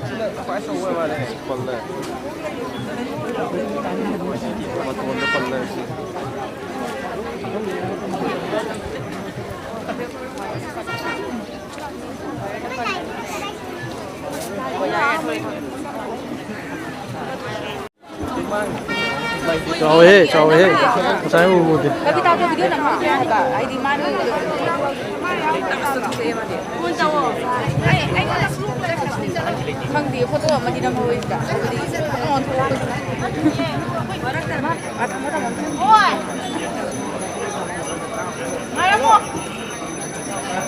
ꯁꯤꯅ ꯈ꯭ꯋꯥꯏ ꯑꯆꯧꯕ ꯑꯣꯏ ꯃꯥꯜꯂꯦ꯫ ꯄꯜꯂꯦ꯫ ꯃꯇꯣꯟꯗ ꯄꯜꯂꯦ ꯁꯤ꯫ ꯆꯥꯎꯋꯦꯍꯦ, ꯆꯥꯎꯋꯦꯍꯦ꯫ ꯉꯁꯥꯏ ꯎꯕꯗꯤ꯫ ꯕꯕꯤꯇꯥꯗꯣ ꯚꯤꯗꯤꯑꯣ ꯅꯝꯃꯛꯀꯦ ꯍꯥꯏꯕ꯫ ꯑꯩꯗꯤ ꯃꯥꯅ ꯎꯕꯗꯣ꯫ ꯑꯩ, ꯑꯩꯉꯣꯟꯗ ꯈꯪꯗꯦ, ꯐꯣꯇꯣ ꯑꯃꯗꯤ ꯅꯝꯍꯧꯋꯦ ꯁꯤꯗ꯫ ꯑꯗꯨꯗꯤ ꯐꯣꯇꯣ ꯑꯣꯟꯊꯣꯛꯑꯣ꯫ ꯊꯝꯃꯣ, ꯊꯝꯃꯣ꯫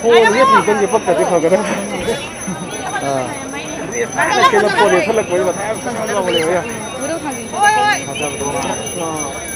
ꯈꯣꯡꯗ ꯌꯦꯠꯇꯤ ꯈꯤꯇꯪ ꯌꯦꯞꯄꯛꯇ꯭ꯔꯗꯤ ꯐꯒꯗꯕ꯫ ꯑꯥ꯫ ꯀꯩꯅꯣ ꯄꯣꯠ ꯌꯦꯞꯁꯜꯂꯛꯄꯒꯤ ꯃꯊꯥ ꯌꯥꯝ ꯁꯥꯕ ꯌꯥꯎꯕꯅꯦꯕ꯫ ꯊꯥꯖꯕꯗꯣ꯫ ꯑꯥ꯫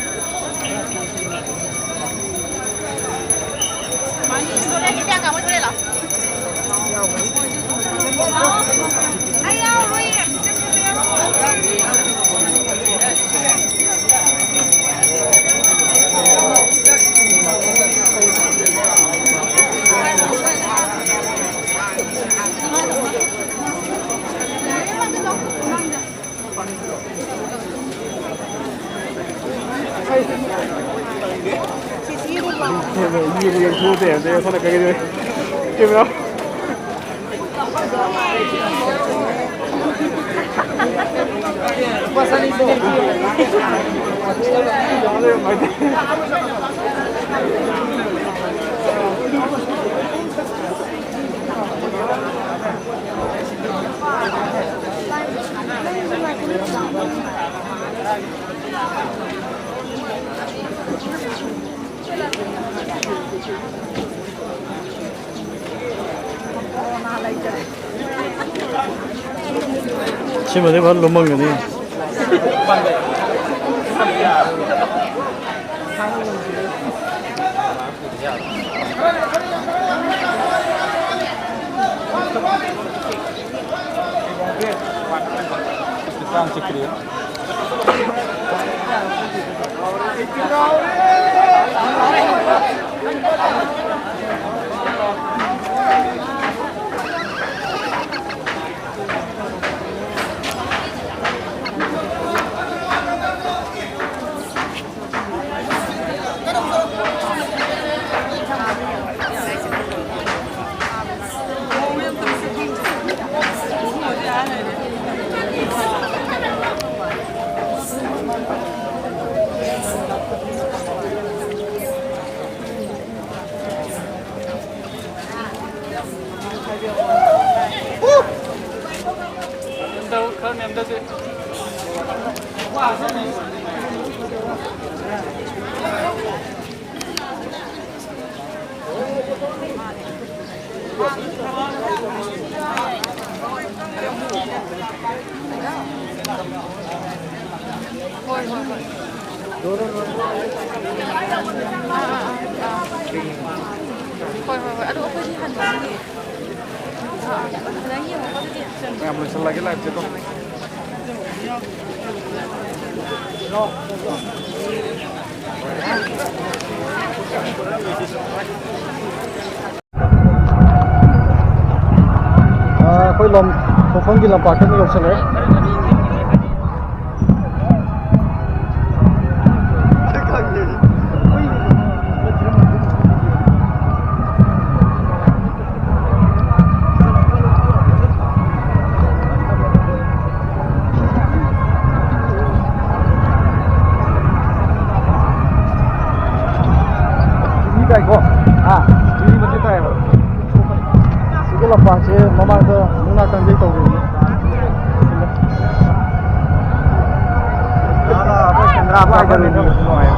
ꯁꯤꯃꯗꯤ ꯐꯖꯅ ꯂꯨꯝꯃꯝꯒꯅꯤ꯫ ꯀꯥꯡ ꯆꯤꯛꯇ꯭ꯔꯤ꯫ ꯍꯣꯏ, ꯍꯣꯏ, ꯍꯣꯏ꯫ ꯑꯥ, ꯑꯥ, ꯑꯥ, ꯑꯥ꯫ ꯍꯣꯏ, ꯍꯣꯏ, ꯍꯣꯏ꯫ ꯑꯗꯣ ꯑꯩꯈꯣꯏꯗꯤ ꯍꯟꯕ ꯉꯝꯗꯦ꯫ ꯑꯥ, ꯑꯥ꯫ ꯐꯖꯅ ꯌꯦꯡꯉꯣꯀꯣ ꯑꯗꯨꯗꯤ꯫ ꯃꯌꯥꯝ ꯂꯣꯏꯁꯤꯜꯂꯒꯦ live ꯁꯦꯀꯣ꯫ ꯑꯥ, ꯑꯩꯈꯣꯏ ꯂꯝ ꯈꯣꯡꯐꯝꯒꯤ ꯂꯝꯄꯥꯛꯇ ꯑꯃꯨꯛ ꯌꯧꯁꯜꯂꯛꯑꯦ꯫ ꯃꯤ ꯇꯥꯏꯀꯣ? ꯑꯥ, ꯃꯤ ꯃꯇꯦꯛ ꯇꯥꯏꯌꯦꯕ꯫ ꯁꯤꯒꯤ ꯂꯝꯄꯥꯛꯁꯦ ꯃꯃꯥꯡꯗ ꯃꯨꯛꯅꯥ ꯀꯥꯡꯖꯩ ꯇꯧꯈꯤꯕꯅꯦ꯫ ꯑꯩꯈꯣꯏ ꯁꯦꯟꯗ꯭ꯔꯥ ꯄꯥꯏꯗꯕꯅꯤꯅ ꯅꯨꯡꯉꯥꯏ꯫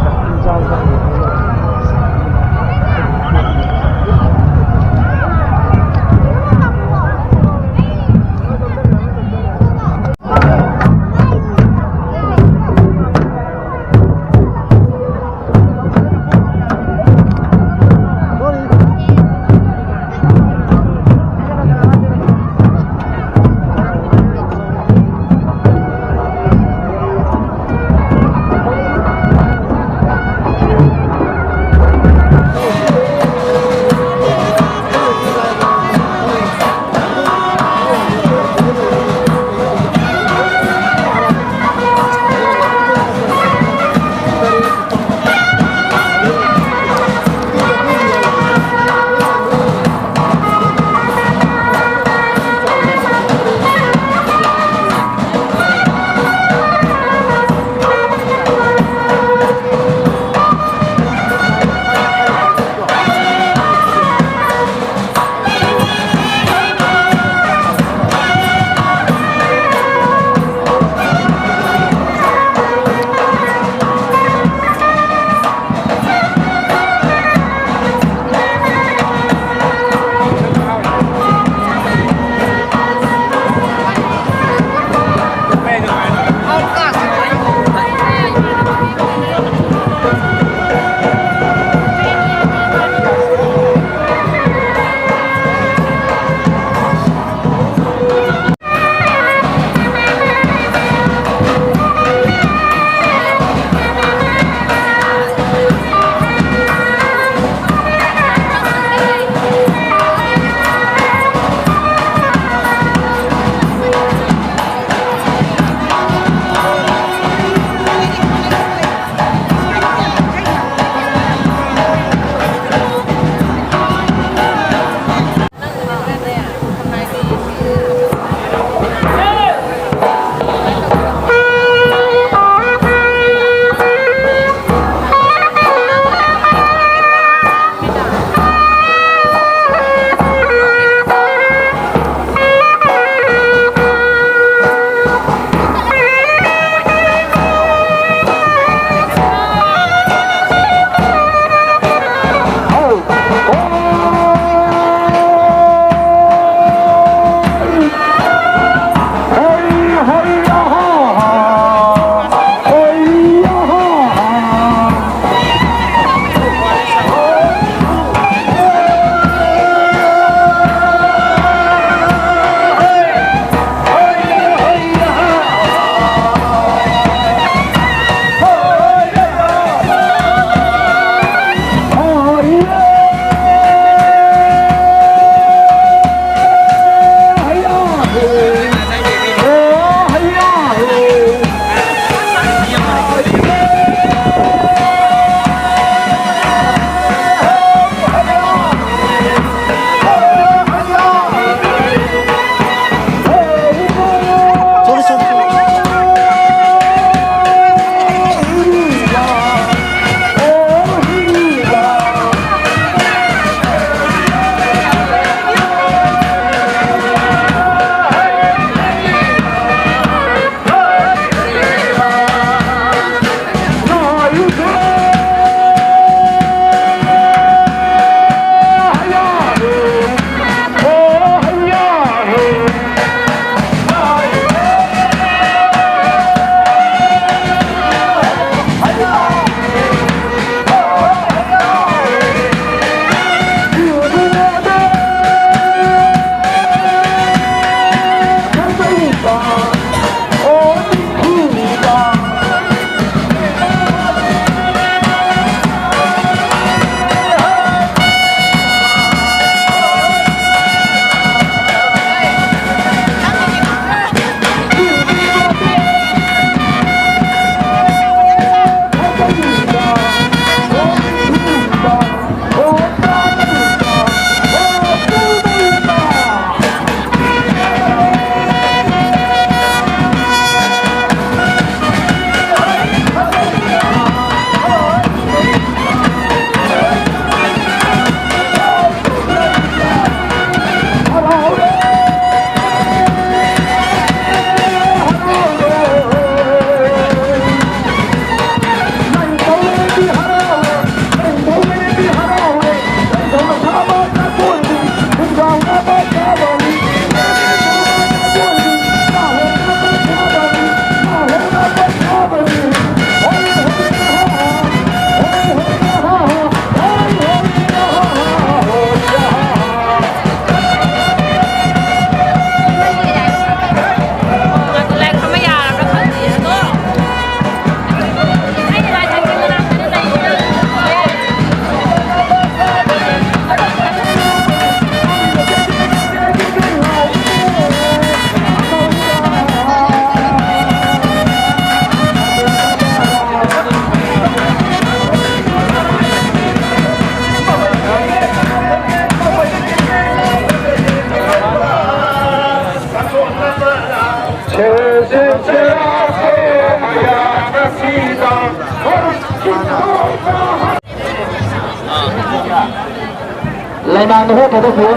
ꯂꯩꯃꯥꯡꯗ ꯈꯔ ꯊꯥꯗꯣꯛꯄꯤꯌꯨ꯫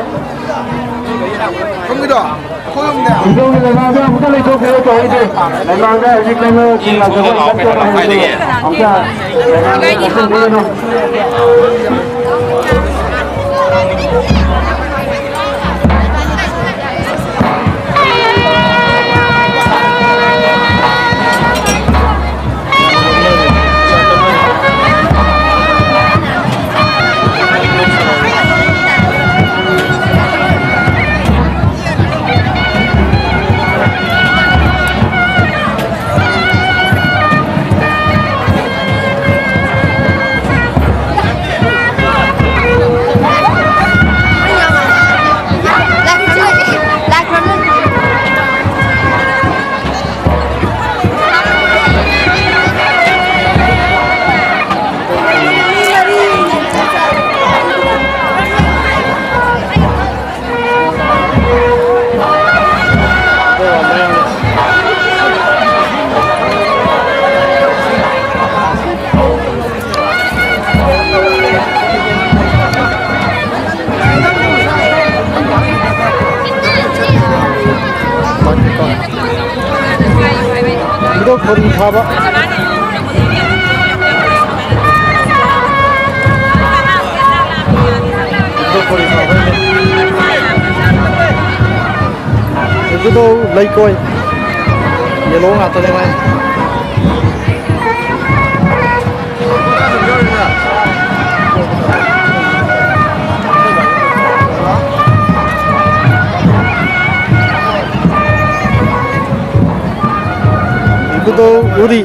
ꯁꯣꯝꯒꯤꯗꯣ, ꯑꯩꯈꯣꯏꯔꯣꯝꯅꯦ꯫ ꯏꯕꯨꯡꯒꯤ ꯂꯩꯃꯥꯡꯗ ꯑꯃꯨꯛꯇ ꯂꯩꯊꯣꯛꯄꯤꯌꯨ ꯇꯧꯔꯤꯁꯦ꯫ ꯂꯩꯃꯥꯡꯗ ꯍꯧꯖꯤꯛ ꯅꯪꯅ ꯆꯤꯡ ꯂꯥꯛꯄ ꯊꯣꯛꯑꯣ ꯂꯥꯛꯑꯣ ꯀꯩꯅꯣ, ꯂꯥꯛꯑꯣ ꯍꯥꯏꯗꯣꯏꯅꯦ꯫ ꯑꯝꯇ ꯂꯩꯃꯥꯡꯗ ꯆꯠꯁꯤꯟꯕꯤꯔꯨꯅꯨ꯫ ꯃꯤꯔꯣꯛ ꯊꯧꯔꯤ ꯊꯥꯕ꯫ ꯃꯤꯔꯣꯛ ꯊꯧꯔꯤ ꯊꯥꯕ ꯍꯥꯏꯁꯦ꯫ ꯍꯧꯖꯤꯛꯀꯤꯗꯣ ꯂꯩꯀꯣꯏ꯫ ꯌꯦꯜꯂꯣ ꯉꯥꯛꯇꯅꯦ ꯃꯥꯏ꯫ ꯏꯕꯨꯙꯧ ꯎꯔꯤ꯫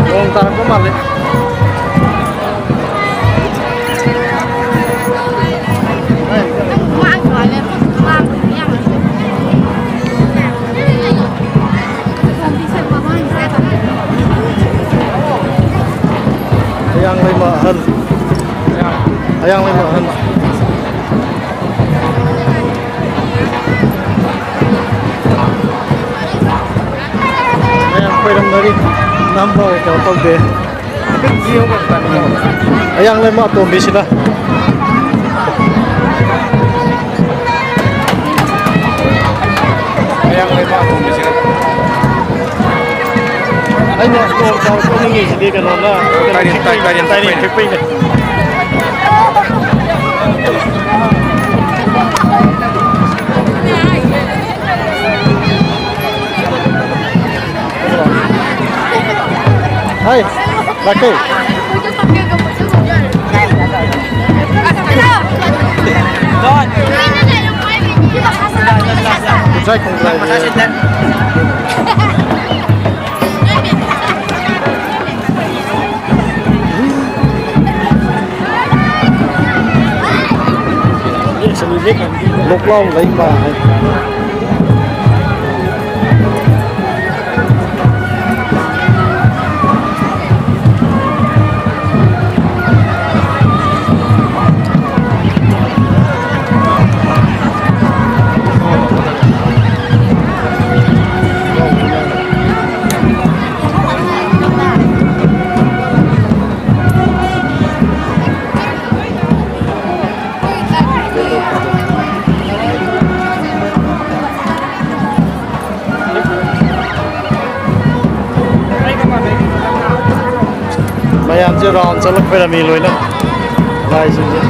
ꯅꯣꯡ ꯇꯥꯔꯛꯄ ꯃꯥꯜꯂꯦ꯫ ꯍꯌꯥꯡ ꯂꯩꯃ ꯑꯍꯜ꯫ ꯍꯌꯥꯡ ꯂꯩꯃ ꯑꯍꯜ꯫ ꯀꯩꯅꯣ ꯇꯧꯗꯦ꯫ ꯑꯌꯥꯡ ꯂꯩꯃ ꯑꯇꯣꯝꯕꯤꯁꯤꯅ꯫ ꯑꯌꯥꯡ ꯂꯩꯃ ꯑꯇꯣꯝꯕꯤꯁꯤꯅ꯫ ꯑꯩꯅ ꯀꯣꯜ ꯇꯧꯔꯛꯄ ꯅꯤꯡꯉꯤꯁꯤꯗꯤ ꯀꯩꯅꯣꯅ ꯀꯥꯏꯔꯦꯟ, ꯀꯥꯏꯔꯦꯟ ꯇꯥꯏꯔꯦꯟ ꯈꯤꯛꯄꯩꯅꯦ꯫ ꯍꯥꯏ, ꯂꯥꯛꯀꯦ꯫ ꯉꯁꯥꯏ ꯈꯣꯡꯒ꯭ꯔꯥꯏ꯫ ꯂꯣꯛꯂꯥꯎ ꯂꯩꯃ ꯍꯥꯏ꯫ ꯃꯌꯥꯝꯁꯦ ꯔꯥꯎꯟ ꯆꯠꯂꯛꯄꯩꯔꯝꯃꯤ ꯂꯣꯏꯅ ꯂꯥꯏꯁꯤꯡꯁꯦ꯫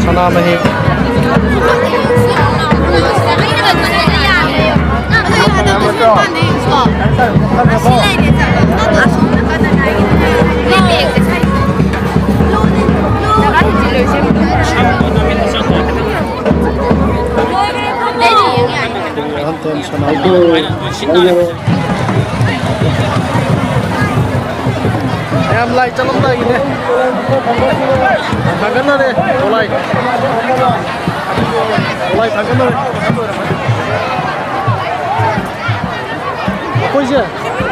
ꯁꯅꯥꯃꯍꯤ꯫ ꯑꯍꯟ ꯇꯣꯟ ꯁꯅꯥꯃꯍꯤ꯫ ꯃꯌꯥꯝ ꯂꯥꯏ ꯆꯠꯂꯝꯗꯥꯏꯒꯤꯅꯦ꯫ ꯊꯥꯡꯒꯠꯅꯔꯦ꯫ ꯒꯣꯂꯥꯏ꯫ ꯒꯣꯂꯥꯏ ꯊꯥꯡꯒꯠꯅꯔꯦ꯫ ꯃꯣꯏꯁꯦ꯫